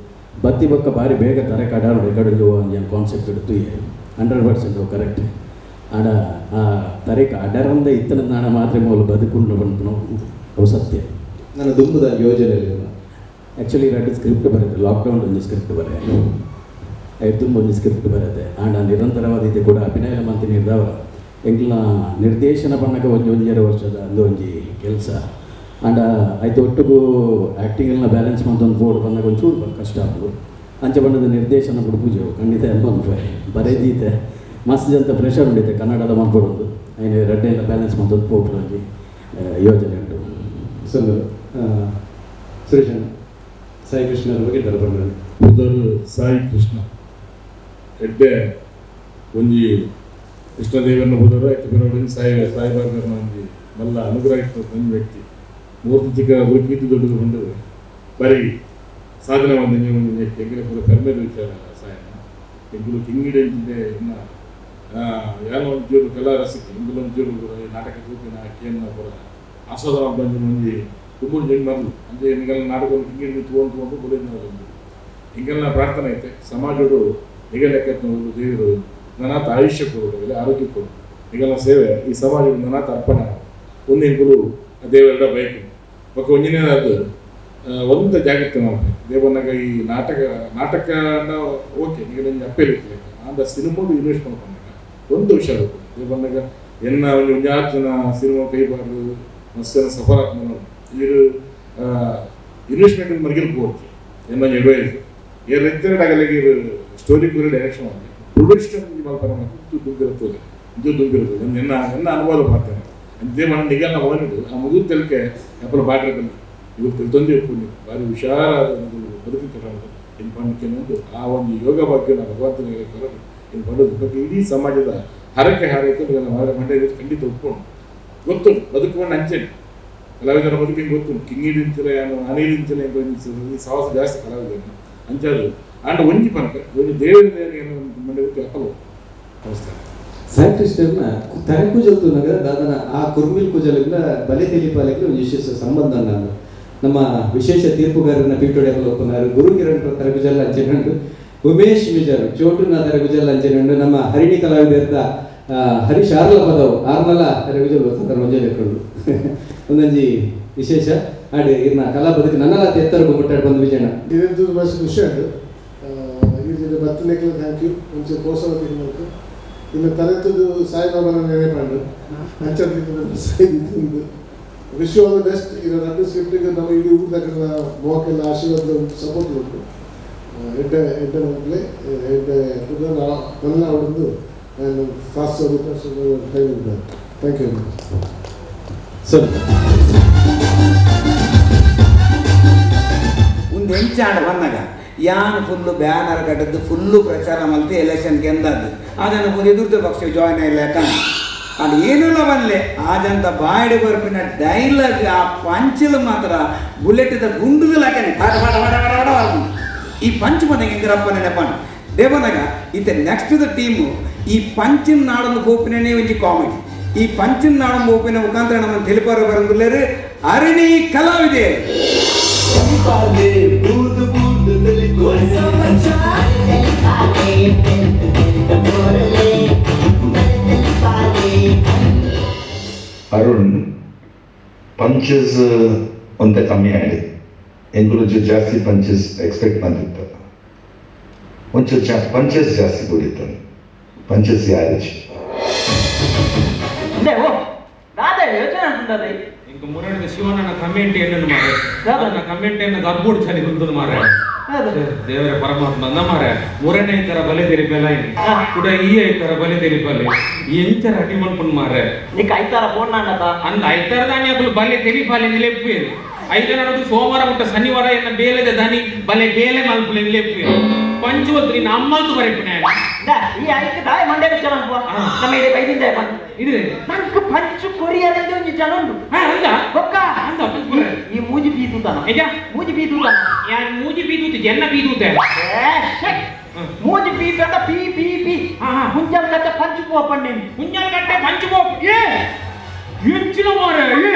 ಬತ್ತಿ ಬೊಕ್ಕ ಭಾರಿ ಬೇಗ ತರೆ ಕಡಾರುಂಡು ಎಕಡೆ ಒಂಜಿ ಕಾನ್ಸೆಪ್ಟ್ ಇಡ್ತು 100% ಕರೆಕ್ಟ್ ಆಂಡ ಆ ತರೆಕ ಅಡರಂದ ಇತ್ತನ ನಾಣ ಮಾತ್ರ ಮೂಲ ಬದುಕುಂಡು ಬಂತು ಅವು ಸತ್ಯ. ನನ್ನ ದುಂಬುದ ಯೋಜನೆ ಆ್ಯಕ್ಚುಲಿ ಎರಡು ಸ್ಕ್ರಿಪ್ಟ್ ಬರುತ್ತೆ ಲಾಕ್ಡೌನ್ ಒಂದು ಸ್ಕ್ರಿಪ್ಟ್ ಬರೆ ತುಂಬ ಒಂದು ಸ್ಕ್ರಿಪ್ಟ್ ಬರುತ್ತೆ ಆಂಡ ನಿರಂತರವಾದ ಇದು ಕೂಡ ಅಭಿನಯ ಮಂತಿ ನೀಡಿದವ ಎಂಕ್ಲ ನಿರ್ದೇಶನ ಪಣ್ಣಗ ಒಂಜಿ ಒಂಜೆರಡು ವರ್ಷದ ಅಂದು ಒಂಜಿ ಕೆಲಸ ಆಂಡ ಆಯ್ತು ಒಟ್ಟಿಗೂ ಆ್ಯಕ್ಟಿಂಗ್ ಬ್ಯಾಲೆನ್ಸ್ ಒಂದು ಬೋರ್ಡ್ ಬಂದಾಗ ಒಂಚೂರು ಕಷ್ಟ ಆಗ್ಬೋದು ಅಂಚೆ ಬಣ್ಣದ ನಿರ್ದೇಶನ ಕೂಡ ಪೂಜೆ ಖಂಡಿತ ಎಂಬ ಬರೆದೀತೆ ಮಸ್ತ್ ಜಂತ ಪ್ರೆಷರ್ ಉಂಡಿತೆ ಕನ್ನಡದ ಮಾಡ್ಕೊಡೋದು ಐನು ರಡ್ಡೆಲ್ಲ ಬ್ಯಾಲೆನ್ಸ್ ಮಂತೊಂದು ಪೋಪುಡು ಒಂಜಿ ಯೋಜನೆ ಉಂಟು. ಸುಂದರ ಸುರೇಶ್ ಸಾಯಿ ಕೃಷ್ಣರ ಬಗ್ಗೆ ಡಲಪಂಡ್ರೆ ಪುದರ್ ಸಾಯಿ ಕೃಷ್ಣ ಎಡ್ಡೆ ಒಂಜಿ ಕೃಷ್ಣದೇವನ ಪುದರ್ ಆಯ್ತು ಬೇರೆ ಸಾಯಿ ಸಾಯಿಬಾಬನ ಒಂಜಿ ಮಲ್ಲ ಅನುಗ್ರಹ ಇತ್ತು ಒಂಜಿ ವ್ಯಕ್ತಿ ಮೂರ್ತಿ ಚಿಕ್ಕ ಕೀರ್ತಿ ದೊಡ್ಡದು ಬಂದது ಬರೀ ಸಾಧನೆ ಒಂಜಿ ಒಂಜಿ ವ್ಯಕ್ತಿ ಎಂಕಲೆ ಪೂರ ಕರ್ಮೇದ ವಿಚಾರ ಸಾಯನ ಎಂಕುಲು ಕಿಂಗಿಡೆ ಇನ್ನ ಯಾನೋ ಒಂಚೂರು ಕಲಾ ರಸಿಕೆ ಎಂಕುಲು ಒಂಚೂರು ನಾಟಕ ತೂಪಿನ ಕೇನ್ನ ಪೂರ ಆಸ್ವಾದ ಬಂದು ಒಂಜಿ ತುಂಬ ಜನ ಮರಲು ಅಂಚೆ ನಿಗಲ ನಾಟಕ ಕಿಂಗಿಡಿ ತೂವೊಂದು ತೂವೊಂದು ಬುಲೆನ್ ಎಂಕಲ್ನ ಪ್ರಾರ್ಥನೆ ಐತೆ ಸಮಾಜಡು ನಿಗಲೆಕ್ಕತ್ನವರು ದೇವರು ನನಾತ ಆಯುಷ್ಯ ಕೊಡು ಆರೋಗ್ಯ ಕೊಡು ನಿಗಲ್ನ ಸೇವೆ ಈ ಸಮಾಜದ ನನಾತ ಅರ್ಪಣೆ ಒಂದು ಎಂಕುಲು ದೇವರೆಲ್ಲ ಬಯಕು ಬೊಕ್ಕ ಒಂಜಿನೇ ಅದು ಒಂದು ಜಾಗೃತಿ ಮಾಡ್ಬೇಕು ದೇವನಾಗ ಈ ನಾಟಕ ನಾಟಕ ಓಕೆ ನಿಗಲ ಅಪ್ಪೇಲ್ ಇತ್ತು ಅಂದ ಸಿನಿಮಾಡು ಇನ್ವೆಸ್ಟ್ ಮಾಡ್ಕೊಂಡಾಗ ಒಂದು ವಿಷಯ ಬೇಕು ದೇವನಾಗ ಎನ್ನ ಒಂಜಿ ಒಂಜಾತ್ ಜನ ಸಿನಿಮಾ ಕೈಬಾರ್ದು ಮಸ್ತ್ ಜನ ಸಫರ್ ಆತ್ಮ ಇರು ಇನ್ವೆಸ್ಟ್ಮೆಂಟ್ ಮರ್ಗಿಲ್ ಪೋರ್ತಿ ಎನ್ನ ಅಡ್ವೈಸ್ ಏರ್ ರೈತರಡಗಲಿಗೆ ಸ್ಟೋರಿ ಪೂರ ಡೈರೆಕ್ಷನ್ ಮಾಡಿ ಪ್ರೊಡಕ್ಷನ್ ಮಲ್ಪರ ದುಡ್ಡು ಇದು ದುಂಬಿರ್ತದೆ ಎನ್ನ ಎನ್ನ ಅನುವಾದ ಮಾಡ್ತೇನೆ ಅಂತೆ మన ನಿಗಲ್ನ ಮೊದಲಿಟ್ಟು ಆ ಮುಗಿದ ತೆಲಿಕೆ ಅಪ್ಪಲ ಬಾಟ್ರೆ ಬಂದು ಇವರು ತಿಳ್ತೊಂದೇ ಇಪ್ಪುಂಡು ಭಾರಿ ಹುಷಾರಾದ ಬದುಕು ಕಟ್ಟೋದು ಇನ್ನು ಪಂಡಿಕೆನೊಂದು ಆ ಒಂದು ಯೋಗ ಭಾಗ್ಯನ ಭಗವಂತನಿಗೆ ಕೊರಡು ಇನ್ನು ಪಂಡದ ಬಗ್ಗೆ ಇಡೀ ಸಮಾಜದ ಹರಕೆ ಹಾರೈಕೆ ಮಂಡ್ಯ ಖಂಡಿತ ಒಪ್ಕೊಂಡು ಗೊತ್ತು ಬದುಕುಕೊಂಡು ಅಂಚೆನೆ ಕಲಾವಿದರ ಬದುಕಿಗೆ ಗೊತ್ತು ಕಿಂಗಿಡಿಂಚಿಲ್ಲ ಏನು ಅನಿಲಿಂಚಿಲ್ಲ ಈ ಸಾಹಸ ಜಾಸ್ತಿ ಕಲಾವಿದರು ಅಂಚಾದು ಆಂಡ ಒಂಜಿ ಪನಕ ಒಂಜಿ ದೇವರ ಏನು ಮಂಡ್ಯ ಅಪ್ಪಲು. ನಮಸ್ಕಾರ. ಸಾಯಿ ಕೃಷ್ಣನ ತರೆ ಕೂಜಲ್ತುನಗ ದಾದನ ಆ ಕುರ್ಮಿಲ್ ಕೂಜಲಿಂದ ಬಲೆ ತೆಲಿಪಾಲಕ್ಕೆ ಒಂದು ವಿಶೇಷ ಸಂಬಂಧ ನಾನು ನಮ್ಮ ವಿಶೇಷ ತೀರ್ಪುಗಾರನ ಪೀಠೋಡೆ ಒಪ್ಪುನಾರು ಗುರು ಕಿರಣ್ ತರಗುಜಲ್ ಅಂಚೆನುಂಡು, ಉಮೇಶ್ ಮಿಜರ್ ಚೋಟುನ ತರಗುಜಲ್ ಅಂಚೆನುಂಡು, ನಮ್ಮ ಹರಿಣಿ ಕಲಾವಿದರ್ದ ಹರೀಶ್ ಆರ್ಲ ಪದವು ಆರ್ನಲ ತರಗುಜಲ್ ಗೊತ್ತಾರ ಒಂಜೆ ಲೆಕ್ಕುಂಡು ಒಂದೊಂಜಿ ವಿಶೇಷ ಆಡ್ ಇರ್ನ ಕಲಾ ಬದುಕು ನನ್ನಲ ಎತ್ತರಗು ಮುಟ್ಟಾಡ್ ಬಂದು ವಿಜಯಣ್ಣ. ಇದೆಂತೂ ಮಸ್ತ್ ಖುಷಿ ಆಯ್ತು. ಈ ಬರ್ತಡೇಗೆ thank you. ಒಂಚೂರು ಕೋಸವತಿ ಮಾಡ್ತು ಇನ್ನು ತಲೆತದ್ದು ಸಾಯಿಬಾಬಾನ ನೆನೆಪಂಡು ಅಂಚಂದು Sai wish you all the best. ಇನ್ನು ನನ್ನ ಸ್ಕ್ರಿಪ್ಟಿಗೆ ನಮ್ಮ ಇಡೀ ಊರ್ದಕ್ಕೆಲ್ಲ ಮೋಕೆಲ್ಲ ಆಶೀರ್ವಾದ ಸಪೋರ್ಟ್ ಉಂಟು. ಎಡ್ಡೆ ಎಡ್ಡೆ ಮಕ್ಕಳೇ ಎಡ್ಡೆ ನನ್ನ ಅವಳೊಂದು ನಾನು ಫಾಸ್ಟ್ ಟೈಮ್ ಉಂಟು. Thank you sir. ಒಂದು ಹೆಂಚಾಂಡ ಬಂದಾಗ ಯಾನ್ ಫುಲ್ಲು ಬ್ಯಾನರ್ ಕಟ್ಟದ್ದು ಫುಲ್ಲು ಪ್ರಚಾರ ಮಲ್ತು ಎಲೆಕ್ಷನ್ ಗೆಂದದ್ದು ಅದನ್ನು ಪೂರ ಎದುರ್ದು ಪಕ್ಷ ಜಾಯ್ನ್ ಆಗಿಲ್ಲ ಯಾಕಂದ್ರೆ ಅದು ಏನೆಲ್ಲ ಬನ್ಲೆ ಆಜಂತ ಬಾಯಿಡೆ ಬರ್ಪಿನ ಡೈಲಾಗ್ ಆ ಪಂಚಲು ಮಾತ್ರ ಬುಲೆಟ್ದ ಗುಂಡುದು ಲಾಕನೆ ಪಾಟ ಪಾಟ ಪಾಟ ಪಾಟ ಪಾಟ ಬರ್ಪುಂಡು. ಈ ಪಂಚ್ ಬಂದಾಗ ಎಂಕರಪ್ಪ ನೆನಪಂಡು ದೇವನಾಗ ಇತ್ತೆ ನೆಕ್ಸ್ಟ್ the team ಈ ಪಂಚಿನ ನಾಡೊಂದು ಪೋಪಿನೇ ಒಂಜಿ ಕಾಮಿಡಿ. ಈ ಪಂಚಿನ ನಾಡೊಂದು ಪೋಪಿನ ಮುಖಾಂತರ ನಮ್ಮ ತಿಳಿಪಾರ ಬರಂದುಲ್ಲೇರು ಅರಣಿ ಕಲಾವಿದೆ. ಅರುಣ್ ಪಂಚಸ್ ಒಂತೆ ಕಮ್ಮಿ ಆಗಿದೆ. ಎಂಕುಲು ಜಾಸ್ತಿ ಪಂಚಸ್ ಎಕ್ಸ್ಪೆಕ್ಟ್ ಬಂದಿತ್ತು, ಒಂಚೂರು ಜಾಸ್ತಿ ಪಂಚಸ್ ಜಾಸ್ತಿ ಕೂಡಿತ್ತು, ಪಂಚಸ್ ಯಾರಿಚ್ ಇಂಕ ಮುರಣಿದ ಶಿವನನ್ನ ಕಮೆಂಟ್ ಏನನ್ನು ಮಾರೆ, ನನ್ನ ಕಮೆಂಟ್ ಏನು ಗರ್ಬೋಡ್ ಚಳಿ ಬಂದು ಮಾರೆ. ದೇವರ ಪರಮಾತ್ಮ ಅಂದ ಮಾರೆ ಮುರನೇ ಈ ತರ ಬಲೆ ತೆರಿಪಲ್ಲ ಕೂಡ ಈ ಐತರ ಬಲೆ ತೆರಿಪಲ್ಲೆ ಎಂಚರ ಅಡಿ ಮಲ್ಪುಂಡು ಮಾರೆ. ನೀಕ್ ಐತಾರ ಫೋನ್ ನಾನತ ಅಂದ ಐತಾರ ದಾನಿ ಅಕುಲು ಬಲೆ ತೆರಿಪಾಲೆ ಲೆಪ್ಪು ಐದರ ನಡು ಸೋಮವಾರ ಮುಟ್ಟ ಶನಿವಾರ ಎನ್ನ ಬೇಲೆದ ದನಿ ಬಲೆ ಬೇಲೆ ಮಲ್ಪುಲೆ ಲೆಪ್ಪು ಪಂಚವತ್ರಿ ನಮ್ಮಲ್ತು ಬರೆಪುನೆ. ಈ ಐಕ್ ದಾಯ ಮಂಡ್ಯ ಚಲೋ ನಮ್ಮ ಇದೆ ಬೈದಿಂದ ಇದು ನಂಗೆ ಪಂಚು ಕೊರಿಯರ್ ಅಂತ ಒಂಜಿ ಜನ ಉಂಡು. ಅಂದ ಬೊಕ್ಕ ಅಂದ ಈ ಮೂಜಿ ಬೀದುತಾನ ನಿಜ ಮೂಜಿ ಬೀದುತಾನ ಯಾನ್ ಮೂಜಿ ಬೀದುತೆ ಜನ್ನ ಬೀದುತೆ ಮೂಜಿ ಬೀ ಬೇಡ ಪಿ ಪಿ ಪಿ ಮುಂಜಾನೆ ಕಟ್ಟೆ ಪಂಚು ಪೋಪಣ್ಣೆ ಮುಂಜಾನೆ ಕಟ್ಟೆ ಪಂಚು ಪೋಪ ಏ ಹೆಚ್ಚಿನ ಮಾರೆ ಏ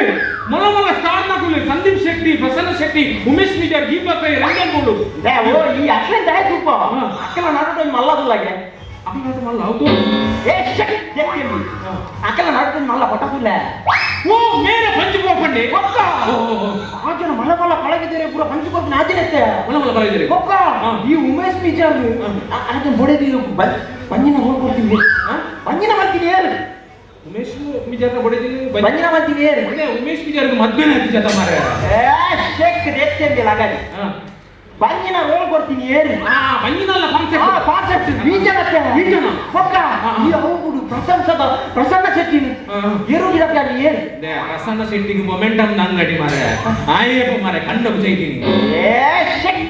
ಮೊಲ ಮೊಲ ಸ್ಟಾರ್ ನಕುಲೆ ಸಂದೀಪ್ ಶೆಟ್ಟಿ ಪ್ರಸನ್ನ ಶೆಟ್ಟಿ ಉಮೇಶ್ ಮಿಜಾರ್ ದೀಪಕ್ ರೈ ರಂಜನ್ ಗೋಡು ಓ ಈ ಅಕ್ಲೆ ದಾಯ ತೂಪ ಅಕ್ಕಲ ನಡುಟು ಮಲ್ಲದುಲ್ಲಾಗೆ ಅಕ್ಕಲ ನಡುಟು ಮಲ್ಲ ಹೌದು ಏ ಶಕ್ ಜೆತ್ತಿ ಅಕ್ಕಲ ನಡುಟು ಮಲ್ಲ ಪಟಕುಲ್ಲ ಓ ಮೇರೆ ಪಂಚು ಪೋಪಣ್ಣೆ ಒಕ್ಕ ಆಜನ ಮಲ್ಲ ಮಲ್ಲ ಕಳಗಿದರೆ ಪೂರ ಪಂಚು ಪೋಪನ ಆಜನತ್ತೆ ಮಲ್ಲ ಮಲ್ಲ ಕಳಗಿದರೆ ಒಕ್ಕ ಈ ಉಮೇಶ್ ಮಿಜಾರ್ ಆಜನ ಬೊಡೆದಿ ಬಂಜಿನ ಹೋಗ್ಕೊಡ್ತೀನಿ ಬಂಜಿನ ಮಾಡ್ತೀನಿ ಏರು ಉಮೇಶ್ ಮಿಜಾರ್ನ ಬೊಡೆದಿನಿ ಬಂಜಿನ ಮಾಡ್ತೀನಿ ಏರು ಅದೇ ಉಮೇಶ್ ಮಿಜಾರ್ಗೆ ಮದ್ವೆನೇ ಆಯ್ತು ಜತ ಮಾರೆ ಏ ಶೇಕ್ ರೇತ್ಯಂದಿಲ್ಲ ಹಾಗಾಗಿ ಬಂಜಿನ ರೋಲ್ ಕೊಡ್ತೀನಿ ಏರು ಬಂಜಿನಲ್ಲ ಕಾನ್ಸೆಪ್ಟ್ ಕಾನ್ಸೆಪ್ಟ್ ಬೀಜನತ್ತೆ ಬೀಜನ ಒಕ್ಕ ಈ ಅವು ಪ್ರಶಂಸದ ಪ್ರಸನ್ನ ಶೆಟ್ಟಿ ಏರು ಗಿಡಕ್ಕೆ ಏರು ಪ್ರಸನ್ನ ಶೆಟ್ಟಿಗೆ ಮೊಮೆಂಟಮ್ ನಂಗಡಿ ಮಾರೆ ಆಯೇಪ ಮಾರೆ ಕಂಡ ಚೈತೀನಿ ಏ ಶೇಕ್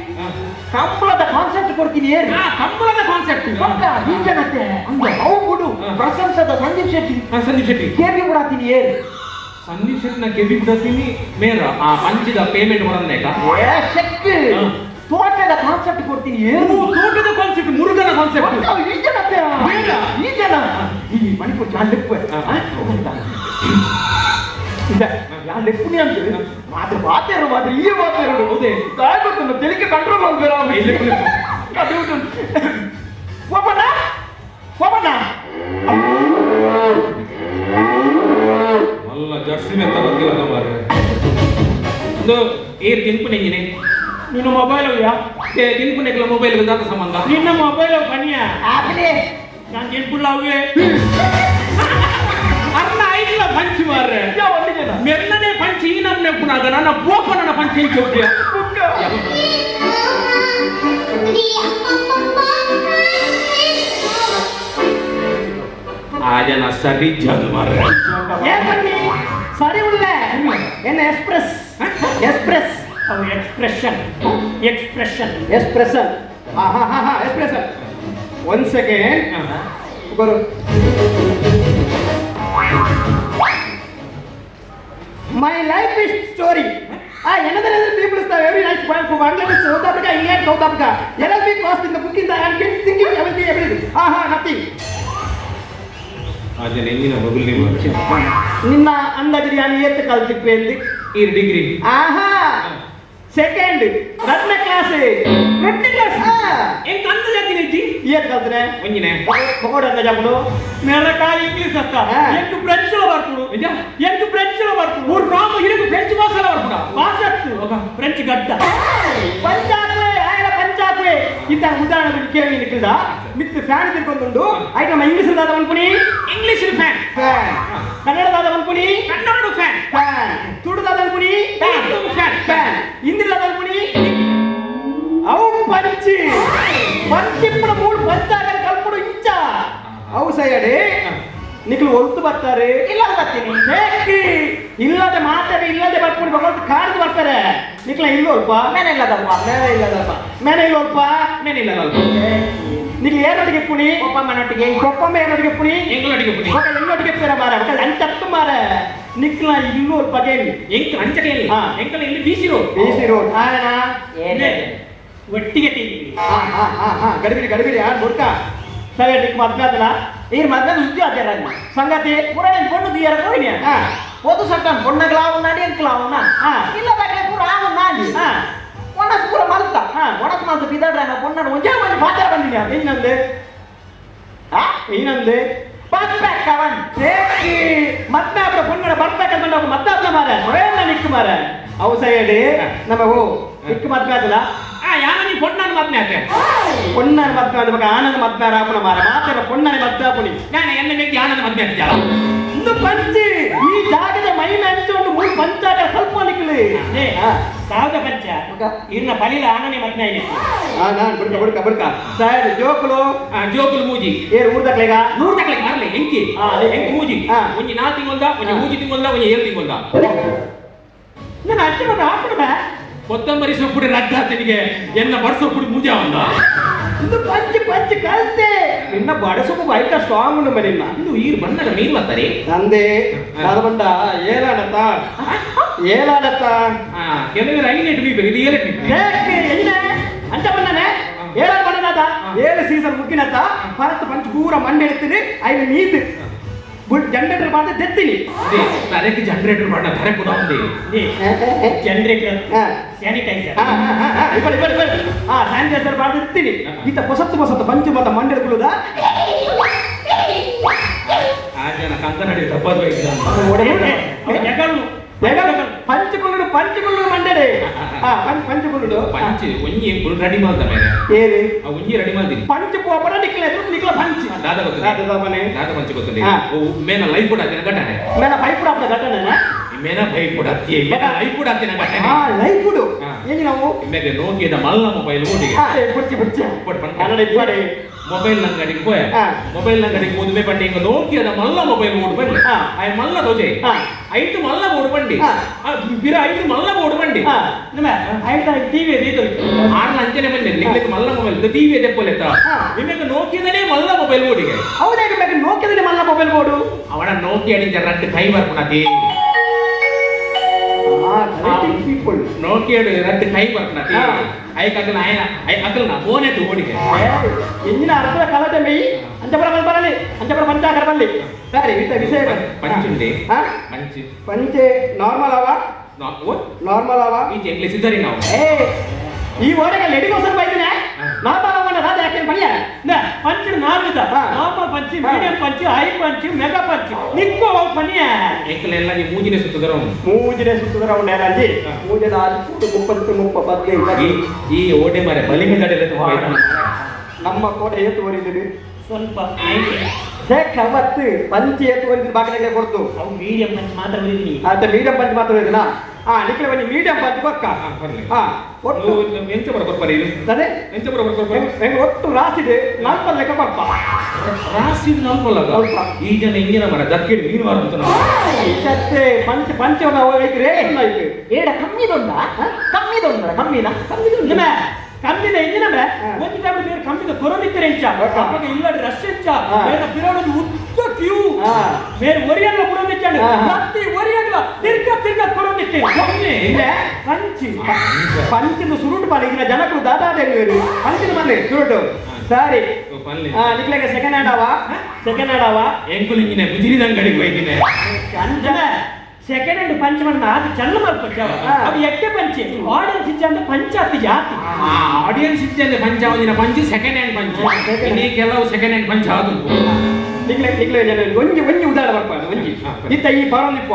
ಕಂಬಳದ ಕಾನ್ಸೆಪ್ಟ್ ಕೊಡ್ತೀನಿ ಏರು ಕಂಬಳದ ಕಾನ್ಸೆಪ್ಟ್ ಪಕ್ಕ ಬೀಜನತ್ತೆ ಅವು ಬಿಡು ಪ್ರಶಂಸದ ಸಂದೀಪ್ ಶೆಟ್ಟಿ ಸಂದೀಪ್ ಶೆಟ್ಟಿ ಕೆಬಿ ಬಿಡಾತೀನಿ ಏರು ಸಂದೀಪ್ ಶೆಟ್ಟಿನ ಕೆಬಿ ಬಿಡಾತೀನಿ ಮೇರ ಆ ಪಂಚದ ಪೇಮೆಂಟ್ ಕೊಡಂದೇಕ ಏ ಶೆಕ್ ತೋಟದ ಕಾನ್ಸೆಪ್ಟ್ ಕೊಡ್ತೀನಿ ಏರು ತೋಟದ ಕಾನ್ಸೆಪ್ಟ್ ಮುರುಗನ ಕಾನ್ಸೆಪ್ಟ್ ಈ ಜನತೆ ಈ ಜನ ಈ ಮಣಿಪುರ ಜಾನ್ ಲೆಪ್ಪು ಯಾನ್ ಲೆಪ್ಪುನಿ ಅಂತ ಮಾತ್ರ ಮಾತೇರು ಮಾತ್ರ ಈ ಮಾತೇರು ಹೌದೇ ತಾಯಿ ಗೊತ್ತುಂಟು ತೆಲಿಕೆ ಕಂಟ್ರೋಲ್ ಮಾಡ್ಬೇಡ ಅದು ಹೋಗೋಣ ಹೋಗೋಣ ಅಲ್ಲ ಜರ್ಸಿ ಮೆತ್ತ ಗೊತ್ತಿಲ್ಲ ಮಾರೆ ಒಂದು ಏರ್ ತಿನ್ಪುನೆಂಜಿನಿ ನಿನ್ನ ಮೊಬೈಲ್ ಯಾ ತಿನ್ಪುನೆಕ್ಲ ಮೊಬೈಲ್ ದಾತ ಸಂಬಂಧ ನಿನ್ನ ಮೊಬೈಲ್ ಪನಿಯ ಆಪ್ಲೆ ನಾನು ತಿನ್ಪುಲ್ಲ ಅವೇ ಅರ್ಣ ಐದ್ಲ ಪಂಚ್ ಮಾರ್ರೆ ಮೆಲ್ಲನೆ ಪಂಚ್ ಈ ನಮ್ನೆ ಪುನಾಗ ನನ್ನ ಪೋಪನ ಪಂಚ್ ಹೆಂಚ್ ಹೋಗ್ಯ ಆ ಜನ ಸರಿ ಜನ್ ಮಾರ್ರೆ ಏನ್ ಬನ್ನಿ ಸರಿ ಉಳ್ಳೆ ಎನ್ನ ಎಕ್ಸ್ಪ್ರೆಸ್ ಎಕ್ಸ್ಪ್ರೆಸ್ ಅವು ಎಕ್ಸ್ಪ್ರೆಷನ್ ಎಕ್ಸ್ಪ್ರೆಷನ್ ಎಕ್ಸ್ಪ್ರೆಷನ್. ಹಾ ಹಾ ಹಾ ಹಾ ಎಕ್ಸ್ಪ್ರೆಷನ್. ಒನ್ ಸೆಕೆಂಡ್ ಬರು. My life is story. Another other people is the very nice point for Bangladesh, South Africa, England, South Africa. LLB cost in the book in the and been thinking everything, everything. Aha, nothing. ಆ ಜನ ಎಂಜಿನ ಬಗುಲ್ ನೀವು ನಿನ್ನ ಅಂದಾಜು ನಾನು ಏತ್ ಕಲ್ತಿಪ್ಪೆ ಅಂದಿ? ಈ degree. ಆಹಾ, ಸೆಕೆಂಡ್ ರತ್ನ ಕ್ಲಾಸ್. ರೊಟ್ಟಿ ಕ್ಲಾಸ್ ಎಂತ ಅಂದಾಜು ಇಜ್ಜಿ? ಏತ್ ಕಲ್ತನೆ? ಒಂಜಿನೆ ಪಕೋಡ ಅಂದಾಜು. ಮೇರ ಕಾಲಿ ಇಂಗ್ಲಿಷ್ ಅತ್ತ. ಎಂಟು ಫ್ರೆಂಚ್ ಬರ್ಪುಡು, ಎಂಟು ಫ್ರೆಂಚ್ ಬರ್ಪುಡು. ಮೂರು ರಾಮ ಇರಕು ಫ್ರೆಂಚ್ ಭಾಷೆ ಬರ್ಪುಡ ಭಾಷೆ ಫ್ರೆಂಚ್ ಗಡ್ಡ. ಪಂಚಾಕ್ವೆ ಆಯನ ಪಂಚಾಕ್ವೆ ಇಂತ ಉದಾಹರಣೆ ಕೇಳಿ ನಿಕ್ಕಿಲ್ದ ಮಿತ್ ಫ್ಯಾನ್ ತಿರ್ಕೊಂಡುಂಡು ಆಯ್ತು. ನಮ್ಮ ಇಂಗ್ಲಿಷ್ ದಾದ ಅನ್ಪುನಿ? English fan. ಫ್ಯಾನ್. ಕನ್ನಡದಾದ ಅನ್ಪುನಿ? ಕನ್ನಡ ಫ್ಯಾನ್. ಫ್ಯಾನ್. ತುಳುದಾದ ಅನ್ಪುನಿ? ಫ್ಯಾನ್. ಫ್ಯಾನ್. ಹಿಂದಿದಾದ ಅನ್ಪುನಿ? ಅವು ಪಂಚಿ ಪಂಚಿಪ್ಪುನ ಮೂಡು ಪಂಚಾಗಲ ಕಲ್ಪುಡು ಇಂಚ ಅವು ಸೈಯಡೆ ನಿಕ್ಲು ಒಲ್ತು ಬರ್ತಾರೆ ಇಲ್ಲ ಬರ್ತೀನಿ ಹೇಕಿ ಇಲ್ಲದೆ ಮಾತಾಡಿ ಇಲ್ಲದೆ ಬರ್ಕೊಂಡು ಭಗವಂತ ಕಾಡ್ದು ಬರ್ತಾರೆ. ನಿಕ್ಲ ಇಲ್ಲೋಲ್ಪ ಮೇನೆ ಇಲ್ಲದಪ್ಪ. ಮೇನೆ ಇಲ್ಲದಪ್ಪ. ಮೇನೆ ಇಲ್ಲೋಲ್ಪ. ಮೇನೆ ಇಲ್ಲದಲ್ಪ. ನಿಕ್ಲು ಏನೊಟ್ಟಿಗೆ ಪುಣಿ? ಕೊಪ್ಪಮ್ಮನೊಟ್ಟಿಗೆ. ಕೊಪ್ಪಮ್ಮ ಏನೊಟ್ಟಿಗೆ ಪುಣಿ? ಎಂಗಳೊಟ್ಟಿಗೆ ಪುಣಿ. ఒక ఎన్నొಟ್ಟಿಗೆ ಪೇರ ಮಾರ ఒక ಅಂಚತ್ತು ಮಾರ ನಿಕ್ಲ ಇಲ್ಲೋಲ್ಪ ಕೇಳಿ. ಎಂಕ್ ಅಂಚಕೆಯಲ್ಲಿ ಎಂಕಲ ಇಲ್ಲಿ ಬಿಸಿ ರೋಡ್. ಬಿಸಿ ರೋಡ್ ಆಯನ ಏನೇ ಒಟ್ಟಿಗೆ ತೀವಿ. ಹಾ ಹಾ ಹಾ ಹಾ ಗಡಿಬಿಡಿ ಗಡಿಬಿಡಿ ಯಾರು ಬುಡ್ಕ ಸರಿ ನಿಕ್ ಮದ್ವೆ ಆತಲ್ಲ ಈ ಮದ್ವೆ ಸುದ್ದಿ ಆತರ ಸಂಗತಿ ಪುರಾಣ ಪೊಣ್ಣು ತೀಯರ ಹೋಯ್ನಿ ಪೊದು ಸಟ್ಟನ್ ಪೊಣ್ಣಗ್ಲ ಆವುನ್ನಾಡಿ ಎಂಕ್ಲ ಆವುನ್ನ ಇಲ್ಲ ದಾಖಲೆ ಪೂರ ಆವುನ್ನಾಡಿ ಒಣಸ್ ಪೂರ ಮಲ್ತ ಒಣಸ್ ಮಲ್ತ ಬಿದಡ್ರ ಪೊಣ್ಣನ ಒಂಜೇ ಒಂಜಿ ಮಾತಾಡ ಬಂದಿನಿ. ಇನ್ನೊಂದು ಇನ್ನೊಂದು ಬರ್ಬೇಕವನ್ ಸೇಕಿ ಮತ್ತೆ ಅಪ್ಪ ಪೊಣ್ಣನ ಬರ್ಬೇಕಂತ ಮತ್ತೆ ಅಪ್ಪ ಮಾರ ಸ್ವಯಂ ನಿಕ್ಕು ಮಾರ ಅವು ಸೈಡಿ ನಮ್ಮ ಓ ನಿಕ್ಕು ಮದ್ವೆ ಆತಲ್ಲ. ಯಾರ ನೀ ಪೊಣ್ಣನ ಮದ್ವೆ ಆತೆ? ಪೊಣ್ಣನ ಮದ್ವೆ ಆದ ಮಗ ಆನಂದ ಮದ್ವೆ ಆಪುಣ ಮಾರ ಮಾತಾಡ ಪೊಣ್ಣನ ಮದ್ವೆ ಆಪುಣಿ. ನಾನು ಎನ್ನ ಮೆಕ್ಕಿ ಆನಂದ ಮದ್ವೆ ಆತಿದ್ಯಾಳ. ಇಂದು ಪಂಚಿ ಈ ಜಾಗದ ಮೈ ಮೆಂಚುಂಡು ಮೂರು ಪಂಚಾಗ ಸ್ವಲ್ಪ ನಿಕ್ಲಿ. ಸಾವದ ಪಂಚ ಇರ್ನ ಪಲಿಲ ಆನನೆ ಮದ್ವೆ ಆಯ್ತು. ನಾನು ಬುಡ್ಕ ಬುಡ್ಕ ಬುಡ್ಕ ಸರ್ ಜೋಕುಲು ಜೋಕುಲು ಮೂಜಿ ಏರು ಊರು ತಕ್ಲೆಗ ನೂರು ತಕ್ಲೆಗ ಮಾರ್ಲೆ ಎಂಕಿ ಎಂಕಿ ಮೂಜಿ ಒಂಜಿ 4 ತಿಂಗೊಲ್ದ ಒಂಜಿ 3 ತಿಂಗೊಲ್ದ ಒಂಜಿ 7 ತಿಂಗೊಲ್ದ. ನಾನು ಅಚ್ಚ ಮಗ ಹಾಕುಡ ಕೊತ್ತಂಬರಿ ಸೊಪ್ಪುಡಿ ರಡ್ಡ ಆತನಿಗೆ ಎನ್ನ ಬಡಸೊಪ್ಪುಡಿ ಮೂಜೆ ಅವಂದ. ಇಂದು ಪಂಚಿ ಪಂಚಿ ಕಲ್ತೆ ನಿನ್ನ ಬಡಸೊಪ್ಪು ಬೈಕ ಸ್ಟ್ರಾಂಗ್ ಉಂಡು ನಿನ್ನ. ಇಂದು ಈರು ಬಣ್ಣದ ಮೀನು ಬರ್ತಾರೆ ನಂದೇ ದಾದಬಂಡ ಏಲಾಡತ್ತ ಏಲಾಡತ್ತ ಕೆಲವರು ಐನೆಟ್ ಮೀ ಇದು ಏಳೆಟ್ ಮೀ ಎಣ್ಣೆ ಅಂಚ ಬಣ್ಣನೆ ಏಳಾರು ಬಣ್ಣನಾದ ಏಳು ಸೀಸನ್ ಮುಗ್ಗಿನತ್ತ ಪರತ್ ಪಂಚ ಪೂರ ಮಂಡೆ ಎತ್ತೀನಿ ಐದು ಮೀದು ಜನರೇಟರ್ ಮಾಡಿದ್ರೆ ತೆತ್ತೀನಿ. ತರಕ್ಕೆ ಜನರೇಟರ್ ಮಾಡ ತರೆ ಕೂಡ ಜನರೇಟರ್ ಸ್ಯಾನಿಟೈಸರ್ ಇಬ್ಬರು ಇಬ್ಬರು ಇಬ್ಬರು ಹಾ ಸ್ಯಾನಿಟೈಸರ್ ಮಾಡಿದ್ರೆ ಇರ್ತೀನಿ. ಈತ ಪೊಸತ್ತು ಪೊಸತ್ತು ಪಂಚು ಮತ ಮಂಡೆ ಕುಳುದ ಆ ಜನ ಕಂಕನಡಿ ತಪ್ಪಾದ ಪಂಚಕುಳ್ಳುಡು ಪಂಚಕುಳ್ಳುಡು ಮಂಡಡೆ ಪಂಚಕುಳ್ಳುಡು ಪಂಚಿ ಒಂಜಿ ಎಂಕುಲು ರೆಡಿ ಮಾಡ್ದ ಮೇಲೆ ಏರಿ ಆ ಒಂಜಿ ರೆಡಿ ಮಾಡ್ತೀನಿ ಪಂಚ ಪೋಪಡ ನಿಕ್ಲ ಎದುರು ನಿಕ್ಲ ಪಂಚಿ ದಾದ ಗೊತ್ತು ದಾದ ದಾದ ಪಂಚಿ ಗೊತ್ತು ಮೇನ ಲೈಫ್ ಕೂಡ ಅತ್ತಿನ ಘಟನೆ ಮೇನ ಪೈಪ್ ಕೂಡ ಅಪ್ಪ ಘಟನೆ ಮೇನ ಪೈಪ್ ಕೂಡ ಅತ್ತಿ ಮೇನ ಲೈಫ್ ಕೂಡ ಅತ್ತಿನ ಘಟನೆ ಹಾ ಲೈಫ್ ಕೂಡ ಏನು ನಾವು ಮೇಗೆ ನೋಕಿಯದ ಮಲ್ಲ ಮೊಬೈಲ್ ಓಡಿಗೆ ಬುಚ್ಚಿ ಬುಚ್ಚಿ ಕನ್ನಡ ಇಪ್ಪಡೆ ಮೊಬೈಲ್ ಅಂಗಡಿಗೆ ಪೋಯ ಮೊಬೈಲ್ ಅಂಗಡಿಗೆ ಓದುಮೆ ಪಂಡಿ ಹಿಂಗ ನೋಕಿಯದ ಮಲ್ಲ ಮೊಬೈಲ್ ಓಡು ಬಂಡಿ ಆಯ್ ಮಲ್ಲ ದೋಜೆ ಐದು ಮಲ್ಲ ಓಡು ಬಂಡಿ ಬಿರ ಐದು ಮಲ್ಲ ಓಡು ಬಂಡಿ ನಮ್ಮ ಐದು ಟಿವಿ ಅದು ಆರ್ಲ ಅಂಚನೆ ಬಂದೆ ನಿಮ್ಗೆ ಮಲ್ಲ ಮೊಬೈಲ್ ಟಿವಿ ದೆಪ್ಪಲೆತ್ತ ನಿಮಗೆ ನೋಕಿಯದನೇ ಮಲ್ಲ ಮೊಬೈಲ್ ಓಡಿಗೆ ಹೌದಾ ಬೇಕು ನೋಕಿಯದನೇ ಮಲ್ಲ ಮೊಬೈಲ್ ಓಡು ಅವನ ನೋಕಿಯ ಅಡಿಂಚ ರಡ್ಡು ಕೈ ಬರ್ಪುಣತಿ ನೋಕಿಯಡು ರಡ್ಡು ಕೈ ಬರ್ಪುಣತಿ ಐಕ್ ಅಕಲ ಆಯನ I ಅಕಲನ ಫೋನ್ ಎತ್ತು ಓಡಿಗೆ ಎಂಜಿನ ಅರ್ಧ ಕಲಟೆ ಮೇಯಿ ಅಂಚಪುರ ಬರಲಿ ಅಂಚಪುರ ಪಂಚಾಕರ ಬರಲಿ ಸರಿ ವಿಷಯ ವಿಷಯ ಪಂಚುಂಡೆ ಪಂಚ್ ಪಂಚೆ ನಾರ್ಮಲ್ ಅವ ನಾರ್ಮಲ್ ಅವ ಈ ಇಂಗ್ಲಿಷ್ ಇದ್ದಾರೆ ನಾವು ಏ ಈ ಓಡಗೆ ಲೆಡಿಗೋಸನ್ ಬೈದಿನ ನಾರ್ಮಲ್ ಅವನ ರಾದ ಯಾಕೆ ಬಣಿಯ punch normal normal punch medium punch high punch mega punch ನಿಕ್ಕೋ ಅವ ಪಣಿಯ ಎಂಕಲೆಲ್ಲ ನೀ ಮೂಜಿನೆ ಸುತ್ತದರ ಮೂಜಿನೆ ಸುತ್ತದರ ಉಂಡೆ ಅಜ್ಜಿ ಮೂಜಿನ ಆಜಿ 30 30 15 ಈ ಓಡೆ ಮಾರೆ ಬಲಿಮೆ ತಡೆಲ್ಲ ನಮ್ಮ ಕೋಟೆ ಏತು ಓರಿದಿರಿ ಸ್ವಲ್ಪ ಅವತ್ತು ಪಂಚ್ ಏತು ಓರಿದಿರಿ ಬಾಕಿ ಕೊಡ್ತು ಅವು ಮೀಡಿಯಂ ಪಂಚ್ ಮಾತ್ರ ಓರಿದಿನಿ ಅದ ಮೀಡಿಯಂ ಪಂಚ್ ಮಾತ್ರ ಓರಿದಿನ ಹಾ ನಿಕ್ಲೆ ಬನ್ನಿ ಮೀಡಿಯಂ ಪಂಚ್ ಕೊಕ್ಕ ಹಾ ಒಟ್ಟು ಎಂಚ ಬರ ಕೊರ್ಪರೆ ಇದು ಅದೇ ಎಂಚ ಬರ ಕೊರ್ಪರೆ ಹೆಂಗ್ ಒಟ್ಟು ರಾಸಿದೆ ನಾಲ್ಕು ಲೆಕ್ಕ ಕೊಪ್ಪ ರಾಸಿ ನಾಲ್ಕು ಈ ಜನ ಹಿಂಗಿನ ಮರ ದಕ್ಕಿಡಿ ಮೀನು ಮಾರ ಪಂಚ ಪಂಚ ರೇಟ್ ಐತೆ ಏಡ ಕಮ್ಮಿ ದೊಡ್ಡ ಕಮ್ಮಿ ಕಮ್ಮಿದ ಉಂಟು ಕಮ್ಮಿನ ಕಮ್ಮಿದ ಕಮ್ಮಿದ ಎಂಜಿನ ಒಂದು ಟೈಮ್ ಬೇರೆ ಕಮ್ಮಿದ ಕೊರೊನಿತ್ತರೆ ಎಂಚ ಅವಾಗ ಇಲ್ಲ ರಶ್ ಎಂಚ ಬೇರೆ ಬಿರೋಡು ಉದ್ದ ಕ್ಯೂ ಬೇರೆ ಒರಿಯಲ್ಲ ಕೊರೊನಿಚ್ಚಾಂಡು ಮತ್ತೆ ಒರಿಯಲ್ಲ ತಿರ್ಗ ತಿರ್ಗ ಕೊರೊನಿತ್ತೆ ಕಮ್ಮಿ ಇಲ್ಲ ಪಂಚಿ ಪಂಚಿನ ಸುರುಟು ಪಾಡ ಈಗಿನ ಜನಕರು ದಾದಾದೇವಿ ಪಂಚಿನ ಮನೆ ಸುರುಟು ಸರಿ ನಿಕ್ಲೆಗೆ ಸೆಕೆಂಡ್ ಹ್ಯಾಂಡ್ ಅವ ಸೆಕೆಂಡ್ ಹ್ಯಾಂಡ್ ಅವ ಎಂಕುಲು ಇಂಜಿನ ಬಿಜಿನಿದ ಅಂಗಡಿಗೆ ಹೋಯ್ತಿನಿ ಅಂಜನ ಸೆಕೆಂಡ್ ಹ್ಯಾಂಡ್ ಪಂಚ್ ಮಾಡ್ನ ಅದು ಚಲ್ಲ ಮಲ್ಪಚ್ಚ ಅವು ಎಟ್ಟೆ ಪಂಚಿ ಆಡಿಯನ್ಸ್ ಇಜ್ಜಂದೆ ಪಂಚ ಅತಿ ಜಾತಿ ಆಡಿಯನ್ಸ್ ಇಜ್ಜಂದೆ ಪಂಚ ಒಂದಿನ punch second hand punch ಇನ್ನೀ ಕೆಲವು second hand punch ಆದು ನಿಕ್ಲೆ ನಿಕ್ಲೆ ಜನ ಒಂಜಿ ಒಂಜಿ ಉದಾಹರಣೆ ಬರ್ಪಾಡು ಒಂಜಿ ಇತ್ತ ಈ ಪರೊಂದಿಪ್ಪ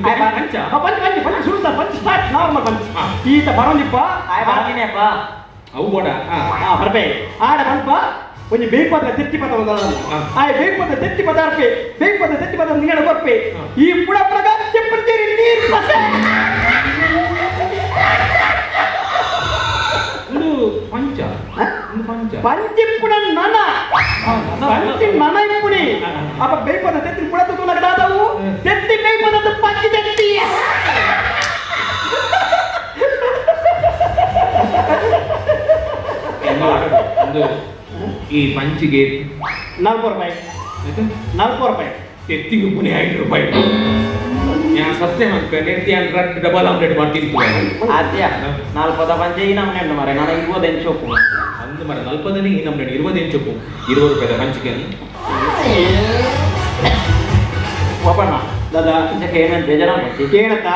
ಪಂಚ ಪಂಚ ಪಂಚ ಪಂಚ ಸುರುತ punch start normal punch ಈತ ಪರೊಂದಿಪ್ಪ ಆಯ್ ಅವು ಬೋಡ ಬರ್ಪೆ ಆಡ ಪಂಪ ಒಂಜಿ ಬೇಪದ ತೆತ್ತಿ ಪದ ಒಂದಲ್ಲ ಆಯ್ ಬೇಪದ ತೆತ್ತಿ ಪದ ಅರ್ಪೆ ಬೇಪದ ತೆತ್ತಿ ಪದ ನಿಂಗಡ ಕೊರ್ಪೆ ಈ ಪುಡ ಪ್ರಗ ಚೆಪ್ಪರ್ಜೇರಿ ನೀರ್ ಪಸೆ ಒಂದು ಪಂಚ ಒಂದು ಪಂಚ ಪಂಚಿಪ್ಪುಣ ನನ ಪಂಚಿ ನನ ಇಪ್ಪುಣಿ ಅಪ್ಪ ಬೇಪದ ತೆತ್ತಿ ಪುಡ ತುನಗ ದಾದವು ತೆತ್ತಿ ಬೇಪದ ಪಂಚಿ ತೆತ್ತಿ ಒಂದು ಈ ಪಂಚಿಗೆ 40 ರೂಪಾಯಿ 40 ರೂಪಾಯಿ ತೆತ್ತಿಗೆ ಪುಣೆ 5 ರೂಪಾಯಿ ഞാൻ ಸತ್ಯ ಮಾಡ್ತೇನೆ ನೆತ್ತಿ ಡಬಲ್ ಆಮ್ಲೆಟ್ ಮಾಡ್ತೀನಿ ಆದ್ಯ ನಾಲ್ಪದ ಪಂಚೆ ಈ ನಮ್ನೆ ಉಂಟು ಮಾರೆ ನಾನು 20 ಎಂಚೋಪು ಅಂದು ಮಾರೆ 40 ಈ ನಮ್ನೆ 20 ಎಂಚೋಪು 20 ರೂಪಾಯಿದ ಪಂಚಿಗೆ ಒಬ್ಬಣ್ಣ ದಾದಾ ಕೇನ ಬೇಜಾರ ಬರ್ತಿ ಕೇಳತ್ತ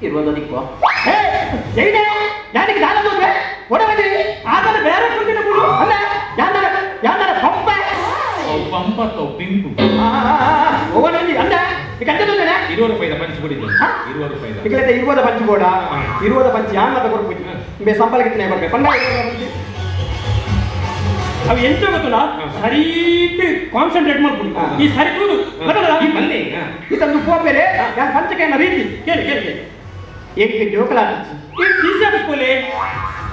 20 ದಿಕ್ಕೋ ಹೇ ಜೈನೆ ಯಾನಿಗೆ ದಾನ ದೋದ್ರೆ ಒಡವದಿ ಆದನ ಬೇರೆ ಕುಂದಿನ ಬುಡು ಅಲ್ಲ ಯಾನರ ಯಾನರ ಪಂಪ ಪಂಪ ತೋ ಪಿಂಪು ಓವನಲ್ಲಿ ಅಂದ ಈ ಕಂದದೊಂದನೆ 20 ರೂಪಾಯಿದ ಪಂಚ್ ಕೊಡಿದ್ದು 20 ರೂಪಾಯಿದ ಇಕಲತೆ 20 ಪಂಚ್ ಬೋಡ 20 ಪಂಚ್ ಯಾನದ ಕೊರ್ಪುಜಿ ಬೆ ಸಂಬಳಕ್ಕೆ ತಿನೆ ಕೊರ್ಪೆ ಪಂಡ 20 ಪಂಚ್ ಅವು ಎಂತ ಗೊತ್ತಲ್ಲ ಸರಿ ಕಾನ್ಸಂಟ್ರೇಟ್ ಮಾಡ್ಬಿಡು ಈ ಸರಿ ಕೂದು ಈ ಬನ್ನಿ ಇದೊಂದು ಕೋಪೆರೆ ಯಾನ್ ಪಂಚಕೇನ ರೀತಿ ಕೇಳಿ ಕೇಳಿ ಕೇಳಿ ಎಂಕ್ ಜೋಕಲಾಟಿಚಿ ಈ T C office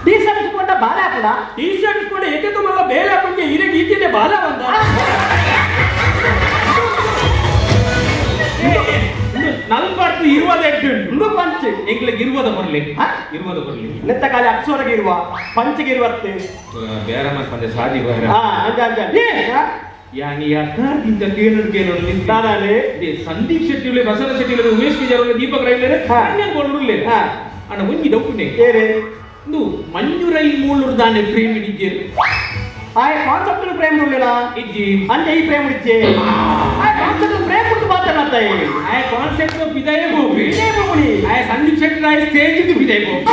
T C office ಕೊಂಡ ಬಾಲ ಹಾಕುಡ ಟಿ ಸಿ ಆಫೀಸ್ ಕೊಂಡ ಏಕೆ ಮಲ್ಲ ಬೇಲೆ ಹಾಕೊಂಡೆ ಇರಗೆ ಈತಿದೆ ಬಾಲ ಬಂದ ನಲ್ಪತ್ತು 28 ಉಂಡು ಪಂಚ್ ಎಂಕ್ಲೆಗ್ 20 ಬರ್ಲಿ 20 ಬರ್ಲಿ ನೆತ್ತ ಕಾಲಿ ಅಕ್ಷರಗೆ ಇರುವ ಪಂಚಿಗೆ ಇರುವತ್ತೆ ಬೇರೆ ಮಾತು ಸಾದಿ ಬೇರೆ ಅಂಜ ಅಂಜ ಯಾನಿ ಯಾಕಾರ್ದಿಂದ ಕೇಳೋದು ಕೇಳೋದು ದಾದಾನೆ ಸಂದೀಪ್ ಶೆಟ್ಟಿ ಉಳ್ಳೆ ಬಸವ ಶೆಟ್ಟಿ ಉಳ್ಳೆ ಉಮೇಶ್ ಪೂಜಾರಿ ಉಳ್ಳೆ ದೀಪಕ್ ರೈ ಉಳ್ಳೆ ಉಳ್ಳೆ ಅಣ್ಣ ಒಂಜಿ ಡೌಟ್ ಏರೆ ಇಂದು ಮಂಜುರೈ ಮೂಲೂರು ದಾನೆ ಫ್ರೇಮ್ ಇಡಿಜೇರು ಆ ಕಾನ್ಸೆಪ್ಟ್ ಫ್ರೇಮ್ ಉಳ್ಳಿಲ್ಲ ಇಜ್ಜಿ ಅಂಜ ಈ ಫ್ರೇಮ್ ಇಡಿಜೆ ಆ ಕಾನ್ಸೆಪ್ಟ್ ಫ್ರೇಮ್ ಉಂಟು ಮಾತನಾಡ್ತಾಯಿ ಆ ಕಾನ್ಸೆಪ್ಟ್ ಬಿದಾಯ ಗೋಪಿ ಬಿದಾಯ ಗೋಪಿ ಆ ಸಂದೀಪ್ ಶೆಟ್ಟಿ ರಾಯ್ ಸ್ಟೇಜ್ ಗೆ ಬಿದಾಯ ಗೋಪಿ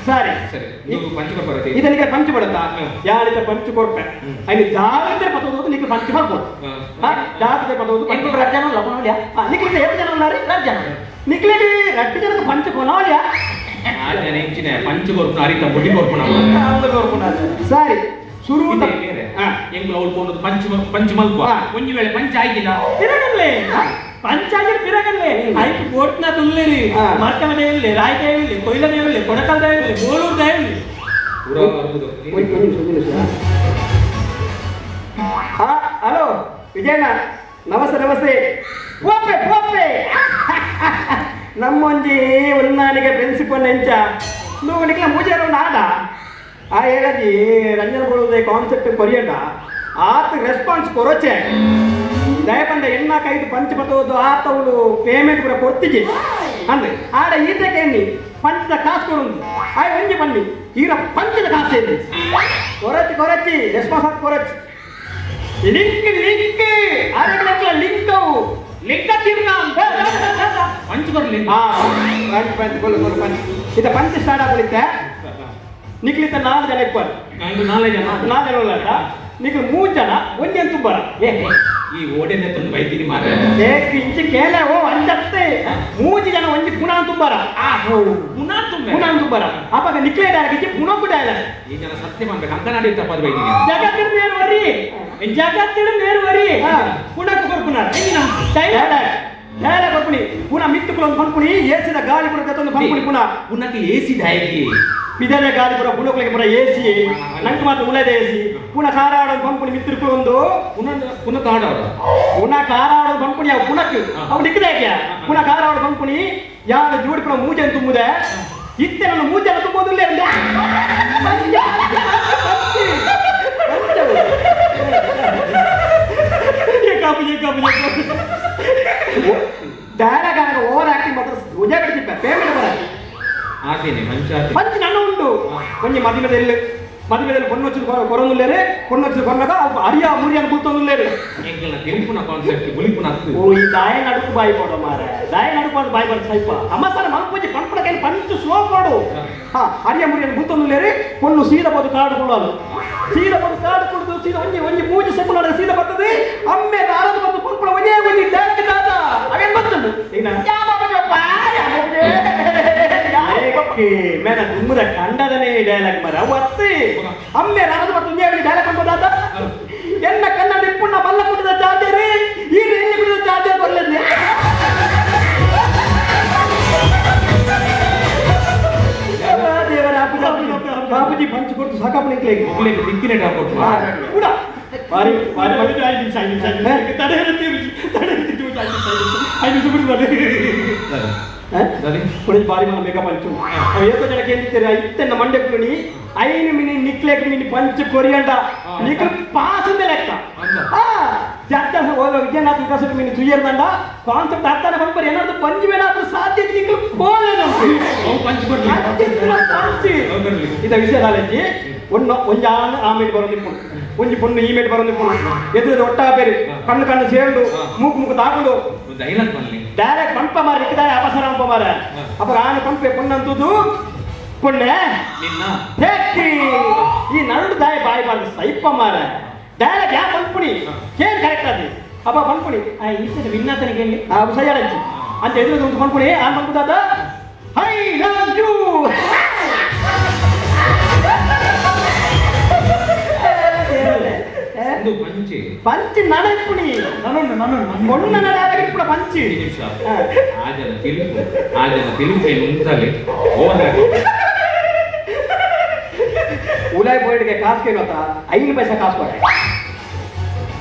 ಸರಿ ಸರಿ ನೀವು ಪಂಚ್ ಕೊಡ್ತಾರೆ ಇದನಿಗೆ ಪಂಚ್ ಬರುತ್ತಾ ಯಾರಿತ ಪಂಚ್ ಕೊರ್ಪೆ ಅಲ್ಲಿ ಜಾಗ್ರತೆ ಪತ್ತೋದು ನಿಕ್ಕೆ ಪಂಚ್ ಮಾಡ್ಬೋದು ಜಾಗ್ರತೆ ಪತ್ತೋದು ಎಂಕು ರಡ್ ಜನ ಲಪನೋಲ್ಯಾ ನಿಕ್ಲಿಗೆ ಎಷ್ಟು ಜನ ಉಳ್ಳಾರಿ ರಡ್ ಜನ ನಿಕ್ಲಿಗೆ ರಡ್ಡು ಜನಕ್ಕೆ ಪಂಚ್ ಕೊನೋಲ್ಯಾ ಆ ಜನ ಇಂಚಿನ ಪಂಚ್ ಕೊರ್ಪುನ ಅರಿತ ಮುಡಿ ಕೊರ್ಪುನ ಅವ್ನು ಕೊರ್ಪುನ ಸರಿ ಶುರು ಎಂಕುಲು ಅವ್ಳು ಪೋನದು ಪಂಚ್ ಪಂಚ್ ಮಲ್ಪ ಒಂಜಿ ವೇಳೆ ಪಂಚ್ ಆಗಿಲ್ಲ ತಿರಗಲ್ಲೇ ಪಂಚಾಯತ್ ತಿರಗಲ್ಲೇ ಆಯ್ತು ಬೋಟ್ನ ತುಲ್ಲೇರಿ ಮರ್ಕಮನೆ ಇರಲಿ ರಾಯ್ತ ಇರಲಿ ಕೊಯ್ಲನೇ ಇರಲಿ ಕೊಡಕಲ್ದ ಇರಲಿ ಬೋಳೂರ್ದ ಇರಲಿ ಹಲೋ ವಿಜಯಣ್ಣ ನಮಸ್ತೆ ನಮಸ್ತೆ ಪೋಪೆ ಪೋಪೆ ನಮ್ಮೊಂಜಿ ಉನ್ನಾನಿಗೆ ಪ್ರಿನ್ಸಿಪಲ್ ಎಂಚ నువ్వు ನಿಕ್ಲ ಮೂಜಾರ ನಾಡ ಆ ಹೇಳಜಿ ರಂಜನ್ ಬೋಳುದೇ ಕಾನ್ಸೆಪ್ಟ್ ಕೊರಿಯಂಡ ಆತ ರೆಸ್ಪಾನ್ಸ್ ಕೊರೋಚೆ ದಯಪಂದ ಎಣ್ಣ ಕೈದು ಪಂಚ್ ಬತ್ತೋದು ಆತವಳು ಪೇಮೆಂಟ್ ಕೂಡ ಕೊಡ್ತಿಜಿ ಅಂದ್ರೆ ಆಡ ಈತಕ್ಕೆ ಎನ್ನಿ ಪಂಚದ ಕಾಸು ಕೊಡುಂದು ಆಯ್ ಒಂಜಿ ಬನ್ನಿ ಈರ ಪಂಚದ ಕಾಸು ಎನ್ನಿ ಕೊರಚಿ ಕೊರಚಿ ರೆಸ್ಪಾನ್ಸ್ ಆತ್ ಕೊರಚಿ ಲಿಂಕ್ ಲಿಂಕ್ ಆರೆಗ್ಲಕ್ಲ ಲಿಂಕ್ ಅವು ಲಿಂಕ ತಿರ್ನ ಪಂಚ್ ಕೊರ್ಲಿ ಹಾ ಪಂಚ್ ಪಂಚ್ ಕೊಲ್ಲು ಕೊಲ್ಲು ಪಂಚ್ ಇದ ಪಂಚ್ ಸ್ಟಾರ್ಟ್ ಆಗುಳಿತೆ ನಿಕ್ಲಿತ 4 ಜನ ಇಪ್ಪರು 4 ಜನ 4 ಜನ ಉಳ್ಳಾಟ ನಿಕ್ಲು 3 ಜನ ಒಂಜಿ ತುಬ್ಬರ ಈ ಓಡೆನೆ ತಂದು ಬೈತೀನಿ ಮಾರೆ ಏಕ್ ಇಂಚಿ ಕೇಲೆ ಓ ಅಂಜತ್ತೆ 3 ಜನ ಒಂಜಿ ಪುನಃ ತುಂಬಾರ ಆ ಪುನಃ ತುಂಬ ಪುನಃ ತುಂಬಾರ ಅಪಗ ನಿಕ್ಲೆ ಡೈಲಾಗ್ ಇಂಚಿ ಪುನಃ ಡೈಲಾಗ್ ಈ ಜನ ಸತ್ಯ ಮಾಡ್ಬೇಕು ಅಂಕನಾಡಿ ತಪ್ಪಾದ ಬೈತೀನಿ ಜಗತ್ತಿನ ಮೇರು ವರಿ ಜಗತ್ತಿನ ಮೇರು ವರಿ ಪುನಃ ಕೊರ್ಪುನಾರ ಡೈಲಾಗ್ ಡೈಲಾಗ್ ಕೊರ್ಪುನಿ ಪುನಃ ಮಿತ್ತುಕುಲೊಂದು ಪನ್ಪುನಿ ಏಸಿದ ಗಾಳಿ ಪುರ ತತ್ತೊಂದು ಪನ್ಪುನಿ ಪುನಃ ಪುನಕ್ಕೆ ಏಸಿ ದಾಯಕಿ ಪಿದಲೆ ಗಾಳಿ ಪುರ ಪುನಕ್ಲಿಗೆ ಪುರ ಏಸಿ ನಂಗೆ ಮಾತ್ರ ಉಳದ ಏಸಿ ಪುನಃ ಕಾರಾಡ ಪಂಪುನಿ ಮಿತ್ತಿರ್ಕೊಂಡು ಪುನಃ ಪುನಃ ತಾಡೋರ ಪುನಃ ಕಾರಾಡ ಪಂಪುನಿ ಅವು ಪುನಕ್ ಅವು ನಿಕ್ಕದಾಕ್ಯ ಪುನಃ ಕಾರಾಡ ಪಂಪುನಿ ಯಾರ ಜೋಡಿ ಪುನ ಮೂಜೆನ್ ತುಂಬುದೆ ಇತ್ತೆ ನನ್ನ ಮೂಜನ ತುಂಬೋದಿಲ್ಲ ಡೈಲಾಗ್ ಆಗ ಓವರ್ ಆಕ್ಟಿಂಗ್ ಮಾತ್ರ ಧ್ವಜ ಬಿಡ್ತಿಪ್ಪ ಪೇಮೆಂಟ್ ಬರ ಆತೇನೆ ಮಂಚ ಆತೇನೆ ಪಂಚ್ ನನ್ನ ಉಂಟು ಒಂಜಿ ಮದಿಮೆದಲ್ಲಿ ಮದಿಮೆದಲ್ಲಿ பொண்ணு வச்சு கொரந்துள்ளாரு பொண்ணு வச்சு கொரனாக்கா ಅಲ್ಪ ಅರಿಯ ಮುರಿಯನ್ ಕೂತೊಂದುಲ್ಲೇರು ಎಂಕಲ್ನ ತೆಲುಪುನ ಕಾನ್ಸೆಪ್ಟ್ ಬುಲಿಪುನ ಅತ್ತು ಓ ಈ ದಾಯ ನಡುಕು ಬಾಯಿ ಕೊಡು ಮಾರೆ ದಾಯ ನಡುಕು ಅದು ಬಾಯಿ ಬರ್ ಸ್ವಲ್ಪ ಅಮ್ಮ ಸರ ಮಲ್ಪುಜಿ ಪಂಪಡ ಕೈ ಪಂಚು ಸ್ಲೋ ಕೊಡು ಹಾ ಅರಿಯ ಮುರಿಯನ್ ಕೂತೊಂದುಲ್ಲೇರು பொண்ணு ಸೀದ போದು ಕಾಡು ಕೊಡೋದು ಸೀದ போದು ಕಾಡು ಕೊಡುದು ಸೀದ ಒಂಜಿ ಒಂಜಿ ಮೂಜಿ ಸೆಪ್ಪು ಸೀದ ಬರ್ತದೆ ಅಮ್ಮೆ ಆರದ ಬಂದು ಪಂಪಡ ಒಂಜೇ ಒಂಜಿ ಡೈರೆಕ್ಟ್ ದಾದ ಅವೇನ್ ಬರ್ತದೆ ಈಗ ಯಾ ಬಾಬಾ ಮೇನ ದುಮ್ಮದ ಕಂಡದನೇ ಡೈಲಾಗ್ ಮರ ಒತ್ತಿ ಅಮ್ಮೆ ರಾರದ ಮತ್ತು ಒಂಜೇ ಡೈಲಾಗ್ ಅನ್ಬೋದಾದ ಎನ್ನ ಕನ್ನಡ ಇಪ್ಪುಣ್ಣ ಬಲ್ಲ ಕುಡಿದ ಚಾರ್ಜರಿ ಈ ಎಣ್ಣೆ ಕುಡಿದ ಚಾರ್ಜರ್ ಬರ್ಲದ್ನೆ ದೇವರ ಬಾಪುಜಿ ಪಂಚ್ ಕೊಟ್ಟು ಸಾಕಾಪು ನಿಕ್ಲೇಗೆ ಮೊಗ್ಲೆಗ್ ದಿಕ್ಕಿನ ಟಾಪ್ ಕೊಟ್ಟು ಕೂಡ ಬಾರಿ ಬಾರಿ 5 ನಿಮಿಷ 5 ನಿಮಿಷ ತಡೆ ಇರುತ್ತೆ ತಡೆ ಇರುತ್ತೆ 5 ನಿಮಿಷ 5 ನಿಮಿಷ ಬಿಡು ಬರ್ರಿ ಪುಡಿ ಬಾರಿ మన ಮೇಕಪ್ ಅಂಚು ಅವ ಏತೋ ಜನ ಕೇಂದಿತ್ತಾರೆ ಇತ್ತೆನ್ನ ಮಂಡೆ ಕುಣಿ 5 ಮಿನಿ ನಿಕ್ಲೇಕ್ ಮಿನಿ ಪಂಚ್ ಕೊರಿಯಂಡ ನಿಕ್ಲು ಪಾಸ್ ಅಂದೆ ಲೆಕ್ಕ ಆ ಜಾತ್ಯ ಓಲ ವಿಜಯನಾಥ್ ವಿಕಾಸ ಮಿನಿ ತುಯರ್ದಂಡ ಕಾನ್ಸೆಪ್ಟ್ ಅರ್ಥನ ಬಂಪರ್ ಏನಾದ್ರು ಪಂಚ್ ಬೇನಾದ್ರು ಸಾಧ್ಯತೆ ನಿಕ್ಲು ಕೋಲೇನು ಅವು ಪಂಚ್ ಕೊಡ್ಲಿ ಪಂಚ್ ಇದ ವಿಷಯ ದಾಲಂಜಿ ಒಂದು ಒಂಜಿ ಆನ್ ಆ ಮೇಟ್ ಬರೋದು ನಿಪ್ಪುಂಡು ಒಂಜಿ ಪೊಣ್ಣು ಈ ಮೇಟ್ ಬರೋದು ನಿಪ್ಪುಂಡು ಎದುರು ಒಟ್ಟ ಬೇರೆ ಕಣ್ಣು ಕಣ್ಣು ಸೇರ್ದು ಮೂಕು ಮೂಕು ತಾಕೊಂಡು ಡೈಲಾಗ್ ಬನ್ನಿ ಡೈರೆಕ್ಟ್ ಪಂಪ ಮಾರ ಇಕ್ಕದಾರೆ ಅಪಸರ ಪಂಪ ಮಾರ ಅಪ್ಪ ಆನೆ ಪಂಪೆ ಪೊಣ್ಣಂತುದು ಪೊಣ್ಣೆ ನಿನ್ನ ಥೇಕ್ಕಿ ಈ ನರುಡು ದಾಯ ಬಾಯಿ ಬಾರ್ದು ಸೈಪ ಮಾರ ಡೈರೆಕ್ಟ್ ಯಾ ಪಂಪುಣಿ ಕೇಳಿ ಕರೆಕ್ಟ್ ಅದು ಅಪ್ಪ ಪಂಪುಣಿ ಆ ಈತನ ವಿನ್ನಾತನಿಗೆ ಹೇಳಿ ಆ ಸಯ್ಯಾಡಂಚಿ ಅಂತ ಎದುರು ಒಂದು ಪಂಪುಣಿ ಆ ಪಂಪುದಾದ I love you ಪಂಚಿ ಪಂಚಿ ನಡಪುಣಿ ನನ್ನನ್ನು ನನ್ನನ್ನು ಮೊಣ್ಣ ನಡಾಗಿ ಕೂಡ ಪಂಚಿ ನಿಮಿಷ ಆ ಜನ ತೆಲುಗು ಆ ಜನ ತೆಲುಗು ಮುಂತಾಲೆ ಓವರ್ ಉಲಾಯ್ ಬೋರ್ಡ್ಗೆ ಕಾಸು ಕೇಳೋತ 5 ಪೈಸೆ ಕಾಸು ಕೊಟ್ಟೆ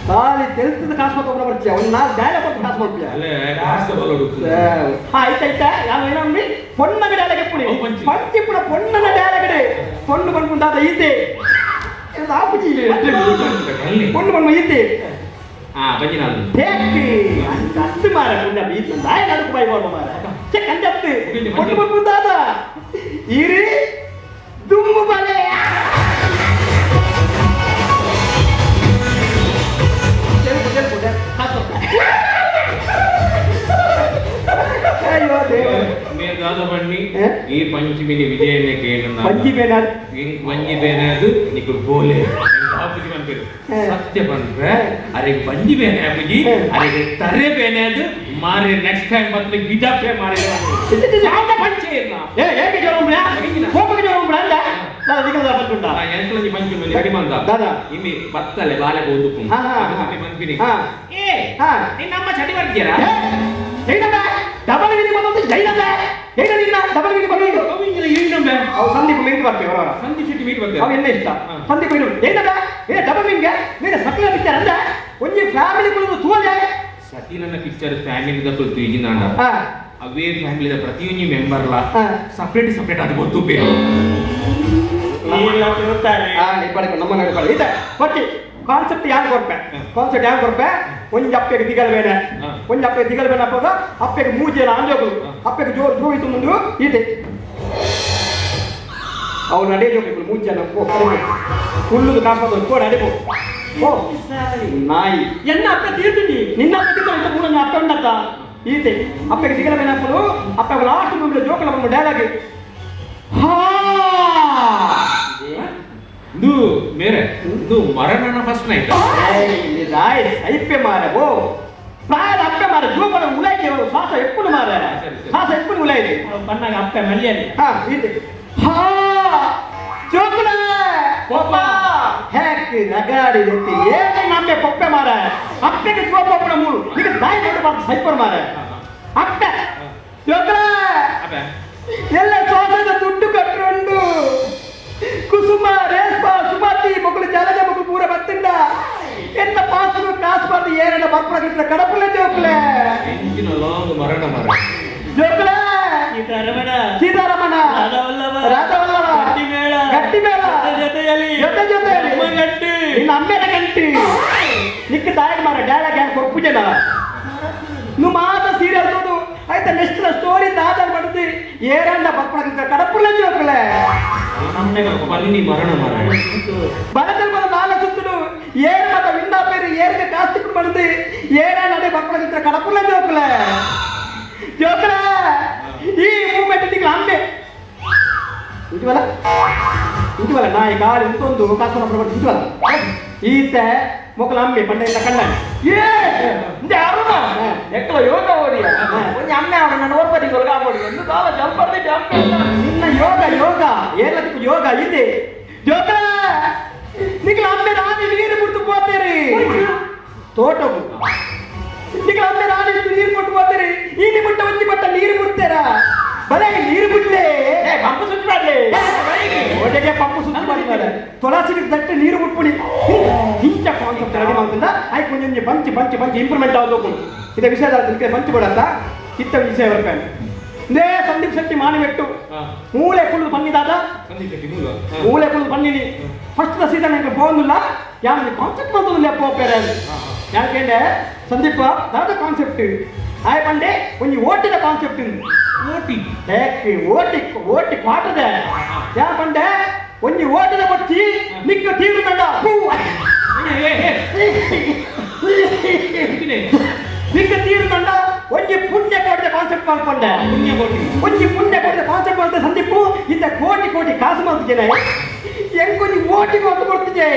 ಖಾಲಿ ತೆಲ್ತದ ಕಾಸು ಕೊಟ್ಟು ಒಬ್ಬನ ಬರ್ತೀಯ ಒಂದು 4 ಡೈಲಾಗ್ ಕೊಟ್ಟು ಕಾಸು ಕೊಡ್ತೀಯ ಅಲ್ಲೇ ಕಾಸು ಬಲೋಡು ಆಯ್ತಾಯ್ತಾ ನಾನು ಏನೋ ಪೊಣ್ಣಗ ಡೈಲಾಗ್ ಎಪ್ಪುಣಿ ಪಂಚಿ ಪುಣ ಪೊಣ್ಣನ ಡೈಲಾಗ್ ಪೊಣ್ಣು ಬಂದ್ಕೊಂಡಾದ ಈತೆ பொண்ணு பொண்ணு ஈத்து அத்து மாற நாய நடுக்கு பாய் போட மாற சே கஞ்சத்து பொண்ணு பொண்ணு தாதா இரு தும்பு பலே ಈ ಪಂಚಮಿನಿ ವಿಜಯನೇ ಕೇಳಿನ ಪಂಚಿ ಬೇನಾದ್ ಬಂಜಿ ಬೇನಾದು ನಿಕು ಬೋಲೆ ಬಾಪುಜಿ ಪನ್ಪೇರು ಸತ್ಯ ಪನ್ಪೆ ಅರೆ ಬಂಜಿ ಬೇನೆ ಅಪ್ಪುಜಿ ಅರೆ ತರೆ ಬೇನಾದು ಮಾರೆ ನೆಕ್ಸ್ಟ್ ಟೈಮ್ ಬತ್ತಲೆ ಗಿಡಪೆ ಮಾರೆ ಪಂಚೆ ಇಲ್ಲ ಏ ಏಕೆ ಜ್ವರ ಉಂಬ್ರಾ ಕೋಪಕ್ಕೆ ಜ್ವರ ಉಂಬ್ರಾ ಅಂದ ದಾದಾ ನಿಕಲ ಪಂಚುಂಡ ನಾ ಎಂಕಲಂಜಿ ಪಂಚುಂಡು ರೆಡಿ ಮಂದ ದಾದಾ ಇಲ್ಲಿ ಬತ್ತಲೆ ಬಾಲೆ ಬೋದುಪು ಪನ್ಪಿನಿ ಏ ನಿನ್ನಮ್ಮ ಚಟಿ ಬರ್ತೀರಾ ಏನಮ್ಮ ಡಬಲ್ ವಿನಿ ಬಂದು ಜೈನಮ್ಮ ಏನ ನಿನ್ನ ಡಬಲ್ ವಿನಿ ಬಂದು ಏನಮ್ಮ ಅವು ಸಂದೀಪ್ ಮೀಟ್ ಬರ್ತೀವಿ ಅವರವರ ಸಂದೀಪ್ ಶೆಟ್ಟಿ ಮೀಟ್ ಬರ್ತೀವಿ ಅವ ಎನ್ನ ಇಷ್ಟ ಸಂದೀಪ್ ಮೀಟ್ ಏನಮ್ಮ ಏ ಡಬಲ್ ವಿನ್ಗೆ ನೀನು ಸಕಲ ಪಿಕ್ಚರ್ ಅಂದ ಒಂಜಿ ಫ್ಯಾಮಿಲಿ ಕುಳಿತು ತೂಲೆ ಸತೀನನ್ನ ಪಿಕ್ಚರ್ ಫ್ಯಾಮಿಲಿ the ಕುಳಿತು ಈಜಿನಾಂಡ ಅವೇ ಫ್ಯಾಮಿಲಿದ ಪ್ರತಿಯೊಂದು ಮೆಂಬರ್ ಲಾ ಸಪರೇಟ್ ಸಪರೇಟ್ ಅದು ಗೊತ್ತು ಬೇಕು ನಮ್ಮ ನಡ್ಕೊಳ್ಳಿ ಇದೆ ಕೊಟ್ಟಿ ಕಾನ್ಸೆಪ್ಟ್ ಯಾರು ಕೊರ್ಪೆ ಕಾನ್ಸೆಪ್ಟ್ ಯಾರು ಕೊರ್ಪೆ ಒಂಜಿ ಅಪ್ಪೆಗೆ ದಿಗಲ್ ಬೇನೆ ಒಂಜಿ ಅಪ್ಪೆಗೆ ದಿಗಲ್ ಬೇನೆ ಅಪ್ಪಗ ಅಪ್ಪೆಗೆ ಮೂಜಿಯಲ್ಲ ಆಂಜೋಗುಲು ಅಪ್ಪೆಗೆ ಜೋರು ಜೋ ಇತ್ತು ಮುಂದೆ ಇದೆ ಅವ್ನು ನಡೆ ಜೋಗಿಗಳು ಮೂಜಿಯನ್ನ ಕುಳ್ಳುದು ಕಾಸು ಕೋಡ ಅಡಿಪು ಓ ನಾಯಿ ಎನ್ನ ಅಪ್ಪ ತೀರ್ತೀನಿ ನಿನ್ನ ಅಪ್ಪ ತೀರ್ತು ಅಂತ ಮೂರನ್ನ ಅಪ್ಪ ಉಂಡತ್ತ ಈತೆ ಅಪ್ಪಗೆ ದಿಗಲ ಬೇನೆ ಅಪ್ಪಲು ಅಪ್ಪಗೆ ಲಾಸ್ಟ್ ಮುಂದೆ ಜೋಕಲ ಬಂದು ಡೈಲಾಗ್ ಹಾ ಇದು ಮೇರೆ ಇದು ಮರಣನ ಫಸ್ಟ್ ನೈಟ್ ನಾಯಿ ಸೈಪೆ ಮಾರ ಓ ಪ್ರಾಯದ ಅಪ್ಪೆ ಮಾರ ಜೋಪನ ಉಲಾಯ್ಕೆ ಶ್ವಾಸ ಎಪ್ಪುನು ಮಾರ ಶ್ವಾಸ ಎಪ್ಪುನು ಉಲಾಯ್ದೆ ಬಣ್ಣಾಗ ಅಪ್ಪೆ ಮಲ್ಯನೆ ಹಾ ಈತೆ ಹಾ ಜೋಕುಲ ಕೋಪ ಹ್ಯಾಕ್ ರಗಾಡಿ ಎತ್ತಿ ಏನೇ ನಮ್ಮೆ ಪೊಪ್ಪೆ ಮಾರ ಅಪ್ಪೆಗೆ ಜೋಪ ಒಪ್ಪಣ ಮೂರು ಈಗ ತಾಯಿ ದೊಡ್ಡ ಮಾತು ಸೈಪರ್ ಮಾರ ಅಪ್ಪೆ ಜೋಕುಲ ಎಲ್ಲ ಶ್ವಾಸದ ದುಡ್ಡು ಕಟ್ಟುಂಡು ಕುಸುಮ ರೇಷ್ಮಾ ಸುಮತಿ ಮಗಳು ಜಲಜ ಮಗಳು ಪೂರ ಬತ್ತಿಂಡ ಎನ್ನ ಪಾಸು ಕಾಸು ಬಾರ್ದು ಏರಣ ಬರ್ಪುರ ಕಡಪುಲೆ ಜೋಕುಲೆ ಎಂಜಿನ ಲಾಂಗ್ ಮರಣ ಮರ ಜೋಕುಲೆ ಸೀತಾರಮಣ ಸೀತಾರಮಣ ಕಂಟಿ ನಿನ್ನ ಅಮ್ಮೆದ ಕಂಟಿ ನಿಕ್ಕ ತಾಯಿಗೆ ಮಾರ ಡೈಲಾಗ್ ಯಾರು ಕೊರ್ಪುಜನ నువ్వు మాత సీరియల్ చూడు అయితే నెక్స్ట్ స్టోరీ దాదాపు పడుతుంది ఏరన్నా పక్కన కడపులే జోకులే పల్లి మరణ మర బలతల మన నాన్న చుట్టుడు ఏరు మత విన్నా పేరు ఏరుగా కాస్తికుడు పడుతుంది ఏరన్నా అదే పక్కన కడపులే జోకులే జోకులే ఈ మూమెంట్ నీకు అమ్మే ఇటీవల ఇటీవల నా ఈ కాలు ఇంతొందు కాసుకున్నప్పుడు ఇటీవల ఈత మొక్కలు అమ్మి పంట ఇంత కన్నాను ఏ ఇంత అరుణ ఎక్కడ ಯೋಗ ಓಡಿಯ ಒಂಜಿ ಅಮ್ಮೆ ಅವನ ನನ್ನ ಒಪ್ಪದಿ ಕೊರಗಾಬೋಡಿ ಎಂದು ಕಾಲ ಜಲ್ಪರ್ದಿ ಅಮ್ಮೆ ನಿನ್ನ ಯೋಗ ಯೋಗ ಏಲದಕ್ಕೆ ಯೋಗ ಇದೆ ಯೋಗ నీకు అమ్మే రాని నీరు పుడుతూ పోతారు తోటకు నీకు అమ్మే రాని నీరు పుట్టు పోతారు ఈ బుట్ట వచ్చి బట్ట నీరు పుడతారా భలే నీరు పుట్టలే పంపు సుచ్చి పడలే ఒకటే పంపు సుచ్చి పడినాడు తులసికి దట్టి నీరు పుట్టుకుని ఇంత కాన్సెప్ట్ రెడీ అవుతుందా అవి కొంచెం మంచి మంచి మంచి ఇంప్రూవ్మెంట్ అవుతుంది ఇదే విషయాలు తెలికే మంచి పడతా ఇత్త విషయ వరకాను ఇదే సందీప్ శెట్టి మానిపెట్టు మూలే కుళ్ళు పన్ని దాదా మూలే కుళ్ళు పన్నిని ఫస్ట్ the season ఇంకా బాగుందిలా యాని కాన్సెప్ట్ అవుతుంది లేకపోయారు ಯಾಕೆಂದ್ರೆ ಸಂದೀಪ ದಾದ ಕಾನ್ಸೆಪ್ಟ್ ಆಯ್ ಪಂಡೆ ಒಂಜಿ ಓಟಿದ ಕಾನ್ಸೆಪ್ಟ್ ಓಟಿ ಓಟಿ ಓಟಿ ಕ್ವಾಟದ ಯಾರ ಪಂಡೆ ಒಂಜಿ ಓಟಿದ ಕೊಚ್ಚಿ ನಿಕ್ಕ ತೀರುದಂಡ ನಿಕ್ಕ ತೀರುದಂಡ ಒಂಜಿ ಪುಣ್ಯ ಕೋಟಿದ ಕಾನ್ಸೆಪ್ಟ್ ಮಾಡ್ಕೊಂಡೆ ಪುಣ್ಯ ಕೋಟಿ ಒಂಜಿ ಪುಣ್ಯ ಕೋಟಿದ ಕಾನ್ಸೆಪ್ಟ್ ಮಾಡ್ದೆ ಸಂದೀಪು ಇಂತ ಕೋಟಿ ಕೋಟಿ ಕಾಸು ಮಾಡ್ತಿದ್ದೇನೆ ಹೆಂಗೊಂಜಿ ಓಟಿ ಕೋಟಿ ಕೊಡ್ತಿದ್ದೆ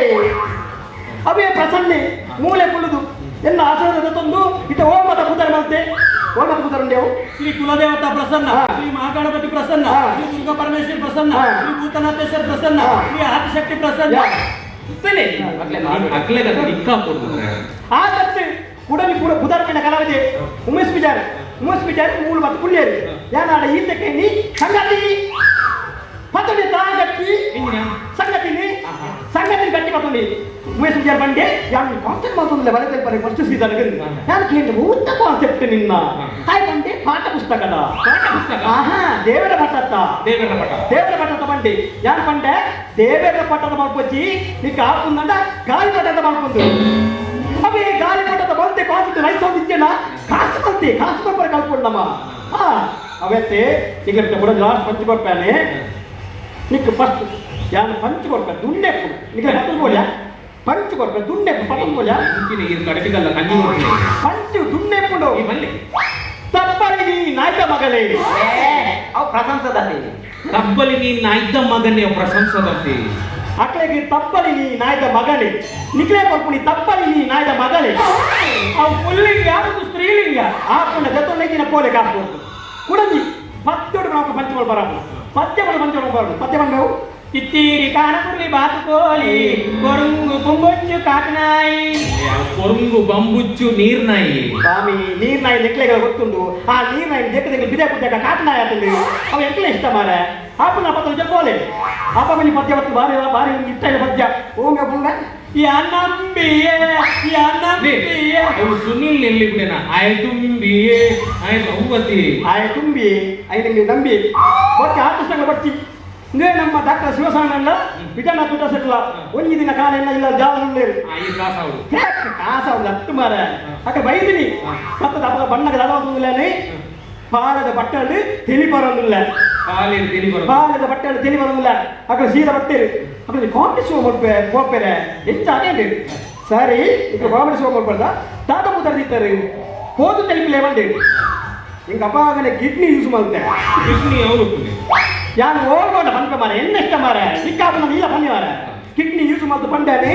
ಅವೇ ಪ್ರಸನ್ನೆ ಮೂಲೆ ಕುಳ್ಳುದು ಎಲ್ಲ ಆಶೀರ್ವಾದ ತಂದು ಇತ ಓಮತ ಪೂಜಾರಿ ಮಾಡ್ತೆ ಓಮತ ಪೂಜಾರಿ ಉಂಡೇವು ಶ್ರೀ ಕುಲದೇವತಾ ಪ್ರಸನ್ನ ಶ್ರೀ ಮಹಾಗಣಪತಿ ಪ್ರಸನ್ನ ಶ್ರೀ ದುರ್ಗಾ ಪರಮೇಶ್ವರಿ ಪ್ರಸನ್ನ ಶ್ರೀ ಭೂತನಾಥೇಶ್ವರ ಪ್ರಸನ್ನ ಶ್ರೀ ಆದಿಶಕ್ತಿ ಪ್ರಸನ್ನ ಆ ತಪ್ಪು ಕುಡಲಿ ಕೂಡ ಬುಧರ್ಪಿನ ಕಲಾವಿದೆ ಉಮೇಶ್ ಬಿಜಾರ್ ಉಮೇಶ್ ಬಿಜಾರ್ ಮೂಲ ಮತ್ತು ಪುಳ್ಳಿಯರು ಯಾನಾಡ ಈತಕ್ಕೆ ನೀ ಸಂಗತಿ ಪತ್ತಡಿ ತಾಗತ್ತಿ ಸಂಗತಿನಿ ಸಂಗತಿని గట్టి పడుతుంది ఉమేష్ విజయ్ బండి యాన్ కాన్సెప్ట్ మాత్రం బల తెలిపారు ఫస్ట్ సీజన్ యానికి ఏంటి ఊత కాన్సెప్ట్ నిన్న హాయ్ బండి పాఠ పుస్తకద పాఠ పుస్తక ఆహా దేవర పట్టత్త దేవర పట్ట దేవర పట్టత్త బండి యాన్ పండే దేవర పట్టత మల్పొచ్చి నీకు ఆపుందంట గాలి పట్టత మల్పొందు అవి గాలి పట్టత బంతే కాన్సెప్ట్ రైస్ అవుతుంది ఇచ్చేనా కాసు బంతే కాసు పప్పర కలుపుకున్నామా అవైతే ఇక్కడ కూడా లాస్ట్ పంచి కొట్టానే నీకు ఫస్ట్ ಯಾನು ಪಂಚ್ ಕೊಡ್ಪ ದುಂಡೆಪ್ಪು ನಿಮಗೆ ಪತ್ತೊಂದು ಕೋಲಿಯಾ ಪಂಚ್ ಕೊಡ್ಪ ದುಂಡೆಪ್ಪು ಪತ್ತೊಂದು ಕೋಲಿಯಾ ಕಡಪಿಗಲ್ಲ ಕಂಜಿ ಪಂಚು ದುಂಡೆಪ್ಪುಡು ತಪ್ಪಲಿ ನೀ ನಾಯ್ದ ಮಗಳೇ ಅವು ಪ್ರಶಂಸದಂತೆ ತಪ್ಪಲಿ ನೀ ನಾಯ್ದ ಮಗನೇ ಪ್ರಶಂಸದಂತೆ ಅಕ್ಲೆಗೆ ತಪ್ಪಲಿ ನೀ ನಾಯ್ದ ಮಗಳೇ ನಿಕ್ಲೆ ಕೊಡ್ಪುನಿ ತಪ್ಪಲಿ ನೀ ನಾಯ್ದ ಮಗಳೇ ಅವು ಪುಲ್ಲಿಂಗ ಅದು ಸ್ತ್ರೀಲಿಂಗ ಆ ಪುಣ್ಯ ದತ್ತೊಂದಿನ ಪೋಲೆ ಕಾಸು ಕೊಡ್ತು ಕುಡಂಜಿ ಪತ್ತೋಡು ನಾವು ಪಂಚ್ ಬರಲ್ಲ ಪದ್ಯ ಪಂಚ ಬರೋದು ಪದ್ಯ ಬಂದವು ತಿತ್ತೀರಿ ಕಾನಪುರ್ಲಿ ಬಾತುಕೋಲಿ ಕೊರಂಗು ಕೊಂಬೊಚ್ಚು ಕಾಟನಾಯಿ ಕೊರಂಗು ಬಂಬುಚ್ಚು ನೀರ್ನಾಯಿ ಸ್ವಾಮಿ ನೀರ್ನಾಯಿ ನೆಕ್ಲೆಗಳ ಗೊತ್ತುಂಡು ಆ ನೀರ್ನಾಯಿ ದೇಕದ ಬಿದೆ ಕುದ್ದಕ ಕಾಟನಾಯಿ ಆತಂದು ಅವ ಎಂಕ್ಲೆ ಇಷ್ಟ ಮಾರೆ ಆಪನ ಪತ್ತ ಜಪ್ಪೋಲೆ ಆಪ ಮನಿ ಪದ್ಯ ಬತ್ತು ಬಾರಿ ಬಾರಿ ಇಟ್ಟ ಪದ್ಯ ಓಂಗ ಪುಂಡ ಯಾ ನಂಬಿಯೇ ಯಾ ನಂಬಿಯೇ ಅವು ಸುನಿಲ್ ನೆಲ್ಲಿಬಿಡೇನ ಆಯ್ ತುಂಬಿಯೇ ಆಯ್ ರೌವತಿ ಆಯ್ ತುಂಬಿ ಆಯ್ ನಿಂಗೆ ನಂಬಿ ಬಚ್ಚಿ ಆಕೃಷ್ಟಂಗ ಬಚ್ಚಿ ಇಂದೇ ನಮ್ಮ ಡಾಕ್ಟರ್ ಶಿವಸಣ್ಣ ವಿಜಯನಾಥ ಊಟ ಸೆಟ್ಲ ಒಂಜಿ ದಿನ ಕಾಲ ಎಲ್ಲ ಇಲ್ಲ ಜಾಗ ಕಾಸು ಅವ್ರು ಅಟ್ಟು ಮಾರ ಅಕ್ಕ ಬೈದಿನಿ ಪತ್ತದ ಅಪ್ಪ ಬಣ್ಣಕ್ಕೆ ದಡವೊಂದಿಲ್ಲ ಪಾಲದ ಬಟ್ಟಲು தெளி ಬರೋದಿಲ್ಲ ಪಾಲದ ಬಟ್ಟಲು தெளி ಬರೋದಿಲ್ಲ ಅಕ್ಕ ಸೀದ ಬಟ್ಟೆರು ಅಕ್ಕ ಕಾಮಿಡಿ ಶೋ ಮಾಡ್ಪೆ ಹೋಗ್ಬೇರೆ ಹೆಚ್ಚು ಅದೇ ಸರಿ ಈಗ ಕಾಮಿಡಿ ಶೋ ಮಾಡ್ಬಾರ್ದ ತಾತ ಮುದರ್ದಿತ್ತಾರೆ ಹೋದು ತೆಲಿಪಿಲೆ ಬಂದೆ ಎಂಗ ಅಪ್ಪ ಕಿಡ್ನಿ ಯೂಸ್ ಮಾಡ್ತೆ ಕಿಡ್ನಿ ಅವರು ಯಾರು ಓಡ್ಬೋಣ ಪನ್ಪೆ ಮಾರೆ ಎನ್ನೆಷ್ಟ ಮಾರೆ ಸಿಕ್ಕಾಪನ ನೀಲ ಪನ್ನಿ ಮಾರೆ ಕಿಡ್ನಿ ಯೂಸ್ ಮಾಡ್ತು ಪಂಡ್ಯಾನೆ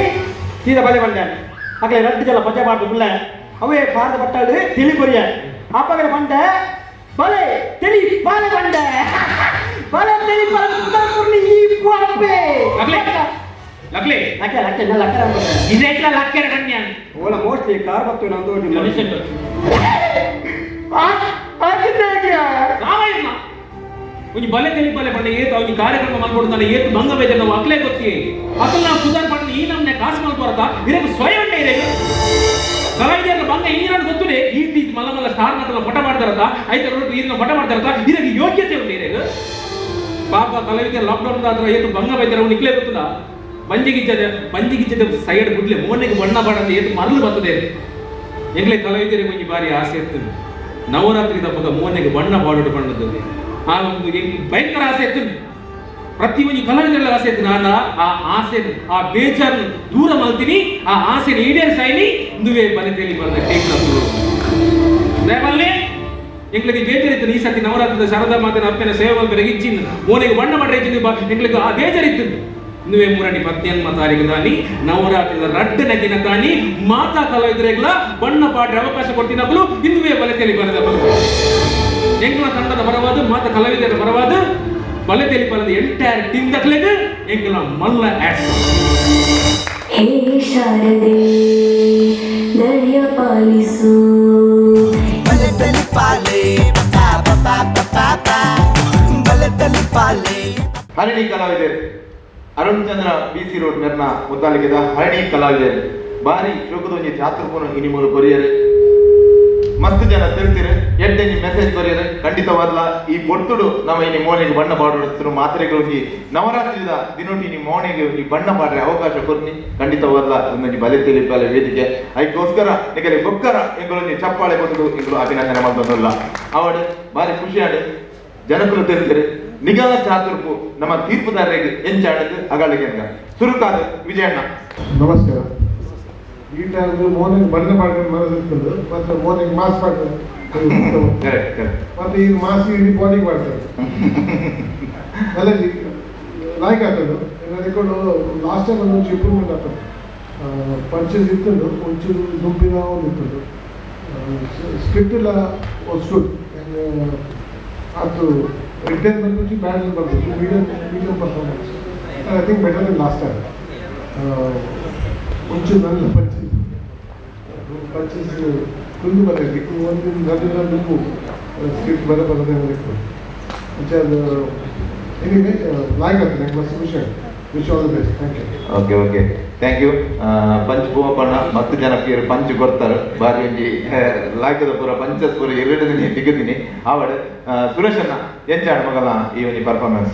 ಸೀದಾ ಬಲೆ ಪಂಡ್ಯಾನೆ ಅಗಲೆ ರಡ್ಡು ಜಲ ಪಜೆ ಪಾಡ್ದು ಪುಳ್ಳೆ ಅವೇ ಪಾರದ ಬಟ್ಟಾಡು ತಿಳಿ ಕೊರಿಯ ಅಪ್ಪಗಡೆ ಪಂಡೆ ಬಲೆ ತಿಳಿ ಪಾಲೆ ಪಂಡೆ ಬಲೆ ತಿಳಿ ಪಾಲೆ ಪುರ್ಲಿ ಈ ಪುಪ್ಪೆ ಲಕ್ಲೆ ಲಕ್ಲೆ ಲಕ್ಕೆ ಲಕ್ಕೆ ನಾ ಲಕ್ಕರ ಇದೆಲ್ಲ ಲಕ್ಕರ ಕನ್ಯಾ ಓಲ ಮೋಸ್ಟ್ಲಿ ಕಾರ್ ಬತ್ತು ನಂದು ಒಂಜಿ ಬಲೆ ತೆಲಿ ಬಲೆ ಪಂಡ ಏತು ಒಂಜಿ ಕಾರ್ಯಕ್ರಮ ಮಲ್ಕೊಡ್ತಾನೆ ಏತು ಭಂಗ ಬೇಜ ನಾವು ಅಕ್ಲೆ ಗೊತ್ತಿ ಅಸಲ್ ನಾವು ಪುದಾರ್ ಪಂಡ ಈ ನಮ್ನೆ ಕಾಸು ಮಲ್ಕೊರತ ಇರೇಗ ಸ್ವಯಂ ಉಂಡೆ ಇರೇಗ ಕಲಾವಿದರ ಭಂಗ ಈನಾಡು ಗೊತ್ತುಡೆ ಈ ತೀ ಮಲ್ಲ ಮಲ್ಲ ಸ್ಟಾರ್ ಮಾತ್ರ ಫೋಟೋ ಮಾಡ್ತಾರತ ಐತ ರೋಡ್ ಈರಿನ ಫೋಟೋ ಮಾಡ್ತಾರತ ಇರೇಗ ಯೋಗ್ಯತೆ ಉಂಡೆ ಇರೇಗ ಪಾಪ ಕಲಾವಿದರ ಲಾಕ್ಡೌನ್ ಆದ್ರ ಏತು ಭಂಗ ಬೇಜಾರ ಅವ್ನು ನಿಕ್ಲೆ ಗೊತ್ತದ ಬಂಜಿಗಿಚ್ಚದ ಬಂಜಿಗಿಚ್ಚದ ಸೈಡ್ ಬುಡ್ಲೆ ಮೋನೆಗೆ ಬಣ್ಣ ಬಾಡಂದು ಏತು ಮರಳು ಬರ್ತದೆ. ಎಂಗ್ಲೆ ಕಲಾವಿದರೆ ಒಂಜಿ ಬಾರಿ ಆಸೆ ಇರ್ತದೆ ನವರಾತ್ರಿ ದಪ್ಪಗ ಮೋನೆಗೆ ಬಣ್ಣ ಬಾಡೋಡು ಬಣ್ಣದ್ದು ಆ ಒಂದು ಭಯಂಕರ ಆಸೆ ಇರ್ತದೆ. ಪ್ರತಿ ಒಂಜಿ ಕಲಾವಿದರ ಆಸೆ ಇತ್ತು. ನಾನು ಆ ಆಸೆ ಆ ಬೇಜಾರನ್ನು ದೂರ ಮಾಡ್ತೀನಿ, ಆ ಆಸೆ ಈಡೇರಿಸಾಯಿನಿ ಇಂದುವೇ ಬಲಿತೇಲಿ ಬರೆದ ಟೇಕ್ ದೇವಲ್ಲೇ ಎಂಗ್ಲಿಗೆ ಬೇಜಾರಿತ್ತು. ಈ ಸತಿ ನವರಾತ್ರಿದ ಶಾರದಾ ಮಾತಿನ ಅಪ್ಪನ ಸೇವೆ ಮಲ್ಪೆರೆ ಇಚ್ಚಿಂದು ಮೋನೆಗೆ ಬಣ್ಣ ಮಾಡ್ರೆ ಇಚ್ಚಿಂದು ಎಂಗ್ಲಿಗೆ ಆ ಬೇಜಾರಿತ್ತು. ಇಂದುವೇ ಮೂರನೇ ಪತ್ನಿಯನ್ಮ ತಾರೀಕು ತಾನಿ ನವರಾತ್ರಿದ ರಡ್ಡನ ದಿನ ತಾನಿ ಮಾತಾ ಕಲಾವಿದರೆಗ್ಲ ಬಣ್ಣ ಪಾಡ್ರೆ ಅವಕಾಶ ಕೊಡ್ತೀನಗಳು ಇಂದುವೇ ಬಲತೆಯಲ್ಲಿ ಬರೆದ ಬಲ ಎಂಗ್ಲ ತಂಡದ ಪರವಾದ ಮಾತಾ ಕಲಾವಿದರ ಪರವಾದ ಬಲತೆಯಲ್ಲಿ ಬರೆದ ಎಂಟೈರ್ ಟೀಮ್ ದಕ್ಲೆಗ್ ಎಂಗ್ಲ ಮಲ್ಲ ಆ್ಯಡ್ಸ್. ಹೇ ಶಾರದೆ ದಯ ಪಾಲಿಸು. ಹರಣಿ ಕಲಾವಿದರು ಅರುಣ್ ಚಂದ್ರ B C road ಮೆರ್ನ ಮುದ್ದಾಲಿಕೆದ ಹರಣಿ ಕಲಾವಿದರು ಬಾರಿ ಶೋಕದೊಂಜಿ ಚಾತುರ್ಪುನ ಇನಿ ಮೂಲ ಕೊರಿಯರು ಮಸ್ತ್ ಜನ ತಿರ್ತಿರು ಎಡ್ಡೆಂಜಿ ಮೆಸೇಜ್ ಕೊರಿಯರು ಖಂಡಿತವಾದ್ಲ ಈ ಪೊರ್ತುಡು ನಮ್ಮ ಇನಿ ಮೋನೆಗೆ ಬಣ್ಣ ಪಾಡುತ್ತಿರು ಮಾತ್ರೆಗೆ ಒಂಜಿ ನವರಾತ್ರಿದ ದಿನೊಟಿ ಇನಿ ಮೋನೆಗೆ ಒಂಜಿ ಬಣ್ಣ ಪಾಡ್ರೆ ಅವಕಾಶ ಕೊರ್ನಿ ಖಂಡಿತವಾದ್ಲ ಒಂದೊಂಜಿ ಬಲೆ ತಿಳಿಪಾಲೆ ವೇದಿಕೆ ಐಕೋಸ್ಕರ ನಿಗಲಿ ಬೊಕ್ಕರ ಎಂಗಳೊಂಜಿ ಚಪ್ಪಾಳೆ ಕೊಟ್ಟು ಎಂಗಳು ಅಭಿನಂದನೆ ಮಾಡ್ತದಲ್ಲ ಅವಡು ಬಾರಿ ಖುಷಿಯಾಡು ಜನಕುಲು ತಿರ್ತಿರು ನಿಗಲ ಚಾತುರ್ಪು ನಮ್ಮ ತೀರ್ಪುದಾರರಿಗೆ ಎಂಚಾಡದು ಅಗಳಿಗೆ ಅಂತ ಸುರುಕಾದ ವಿಜಯಣ್ಣ. ನಮಸ್ಕಾರ. ಈ ಟೈಮ್ ಮೋನಿಗೆ ಬಣ್ಣ ಮಾಡ್ಕೊಂಡು ಮನಸ್ಸಿರ್ತದೆ ಮತ್ತು ಮೋನಿಗೆ ಮಾಸ್ ಮಾಡ್ತಾರೆ ಮತ್ತು ಈಗ ಮಾಸ್ ಇಡೀ ಮೋನಿಗೆ ಮಾಡ್ತಾರೆ ಅಲ್ಲ ಲಾಯ್ಕ್ ಆಗ್ತದೆ. ಅದಕ್ಕೊಂಡು ಲಾಸ್ಟ್ ಟೈಮ್ ಒಂದು ಒಂಚೂರು ಇಂಪ್ರೂವ್ಮೆಂಟ್ ಆಗ್ತದೆ. ಪಂಚಸ್ ಇತ್ತದು ಒಂಚೂರು ದುಂಬಿನ ಒಂದು ಇತ್ತದು ಸ್ಕ್ರಿಪ್ಟ್ ಎಲ್ಲ ಗುಡ್ ಅದು ರಿಟರ್ನ್ ಬಂದು ಬ್ಯಾಡ್ ಬರ್ತದೆ. Medium medium performance I think better than last time. ಒಂಚೂರು ನನ್ನ ಪಂಚಸ್ ಪಂಚಸ್ ಕುಂದು ಬರಬೇಕು ಒಂದು ನನ್ನ ದುಂಬು ಸ್ಕ್ರಿಪ್ಟ್ ಬರ ಬರದೇ ಬೇಕು ಅದು. ಎನಿವೇ ಲಾಯ್ಕ್ ಆಗ್ತದೆ, ನಂಗೆ ಮಸ್ತ್ ಖುಷಿ ಆಗ್ತದೆ. Wish all the best. Thank you. Okay okay thank you. Punch ಪೂವಪ್ಪಣ್ಣ ಮಸ್ತ್ ಜನ ಪೇರು ಪಂಚ್ ಕೊಡ್ತಾರೆ ಬಾರಿ ಒಂಜಿ ಲಾಯ್ಕದ ಪೂರ ಪಂಚಸ್ ಪೂರ ಎರಡು ದಿನ ದಿಗದಿನಿ ಆವಡ್ ಸುರೇಶ್ ಅಣ್ಣ ಎಂಚಾಡ್ ಮಗಲ ಈ ಒಂಜಿ ಪರ್ಫಾರ್ಮೆನ್ಸ್.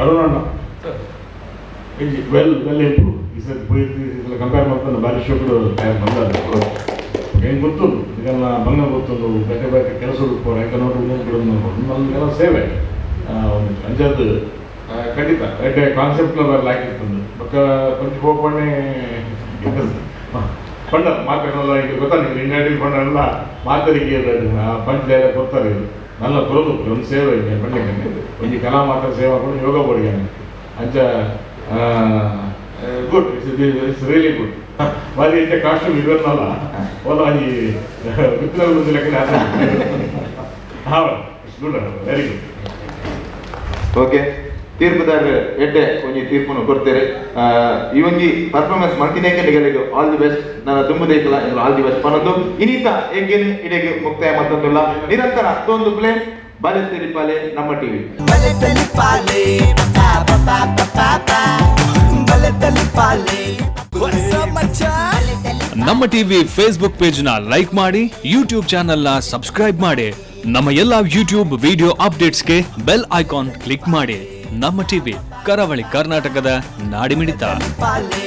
ಅರುಣಣ್ಣ well well improve ಈ ಸತಿ ಪೋಯಿ ಕಂಪೇರ್ ಮಾಡ್ಕೊಂಡು ಬಾರಿ ಶೋಕುಡು ಟೈಮ್ ಬಂದ ಹೆಂಗೆ ಗೊತ್ತುಂಡು ಇದೆಲ್ಲ ಬಂಗ ಗೊತ್ತುಂಡು ಬೇರೆ ಬೇರೆ ಕೆಲಸ ಹುಡುಕೋರು ಹೆಂಗೆ ನೋಡಿ ನಮಗೆಲ್ಲ ಸೇವೆ ಒಂದು ಅಂಜಾದು ಖಂಡಿತ ಎಡ್ಡೆ ಕಾನ್ಸೆಪ್ಟ್ ಲಾಯ್ಕ್ ಇರ್ತದೆ. ಬೊಕ್ಕ ಪಂಚ ಪೋಪಣ್ಣೆ ಪಂಡ ಮಾತಾಡಲ್ಲ ಈಗ ಗೊತ್ತಾ ನಿಮ್ಗೆ ಇಂಡಿಯಾಡಿ ಪಂಡಲ್ಲ ಮಾತರಿಗೆ ಪಂಚ ಡೈಲಾಗ್ ಕೊಡ್ತಾರೆ. ಇದು ನನ್ನ ಕೊರದು ಒಂದು ಸೇವೆ ಹಿಂಗೆ ಪಂಡಕ್ಕೆ ಒಂಜಿ ಕಲಾ ಮಾತ್ರ ಸೇವಾ ಕೂಡ ಯೋಗ ಬೋರ್ಡ್ ಅಂಚ good it's really good. ಬಾರಿ ಇಂಚ ಕಾಸ್ಟ್ಯೂಮ್ ಇವನ್ನಲ್ಲ ಓಲ ಒಂಜಿ ವಿಕ್ರಮ ಲೆಕ್ಕ ಹಾಂ it's good very good. Okay ತೀರ್ಪುದಾರರು ಎಡ್ಡೆ ಒಂಜಿ ತೀರ್ಪುನು ಕೊಡ್ತೇವೆ. ಈ ಒಂಜಿ ಪರ್ಫಾರ್ಮೆನ್ಸ್ ಮಲ್ತಿನೇಕ ನಿಗಲಿಗೆ all the best. ನನ್ನ ತುಂಬುದೇಕಲ all the best ಪನೊಂದು ಇನಿತ ಎಗ್ಗೆನ್ ಇಡೆಗೆ ಮುಕ್ತಾಯ ಮತ್ತೊಂದಿಲ್ಲ ನಿರಂತರ ತೊಂದು ಪ್ಲೇ ಬಲೆ ತೆಲಿಪಾಲೆ ನಮ್ಮ ಟಿವಿ. ನಮ್ಮ TV Facebook page ನ ಲೈಕ್ ಮಾಡಿ, ಯೂಟ್ಯೂಬ್ ಚಾನೆಲ್ ನ ಸಬ್ಸ್ಕ್ರೈಬ್ ಮಾಡಿ, ನಮ್ಮ ಎಲ್ಲಾ ಯೂಟ್ಯೂಬ್ ವಿಡಿಯೋ ಅಪ್ಡೇಟ್ಸ್ಗೆ bell icon click ಮಾಡಿ. ನಮ್ಮ ಟಿವಿ ಕರಾವಳಿ ಕರ್ನಾಟಕದ ನಾಡಿಮಿಡಿತ. ಪಾಲೆ.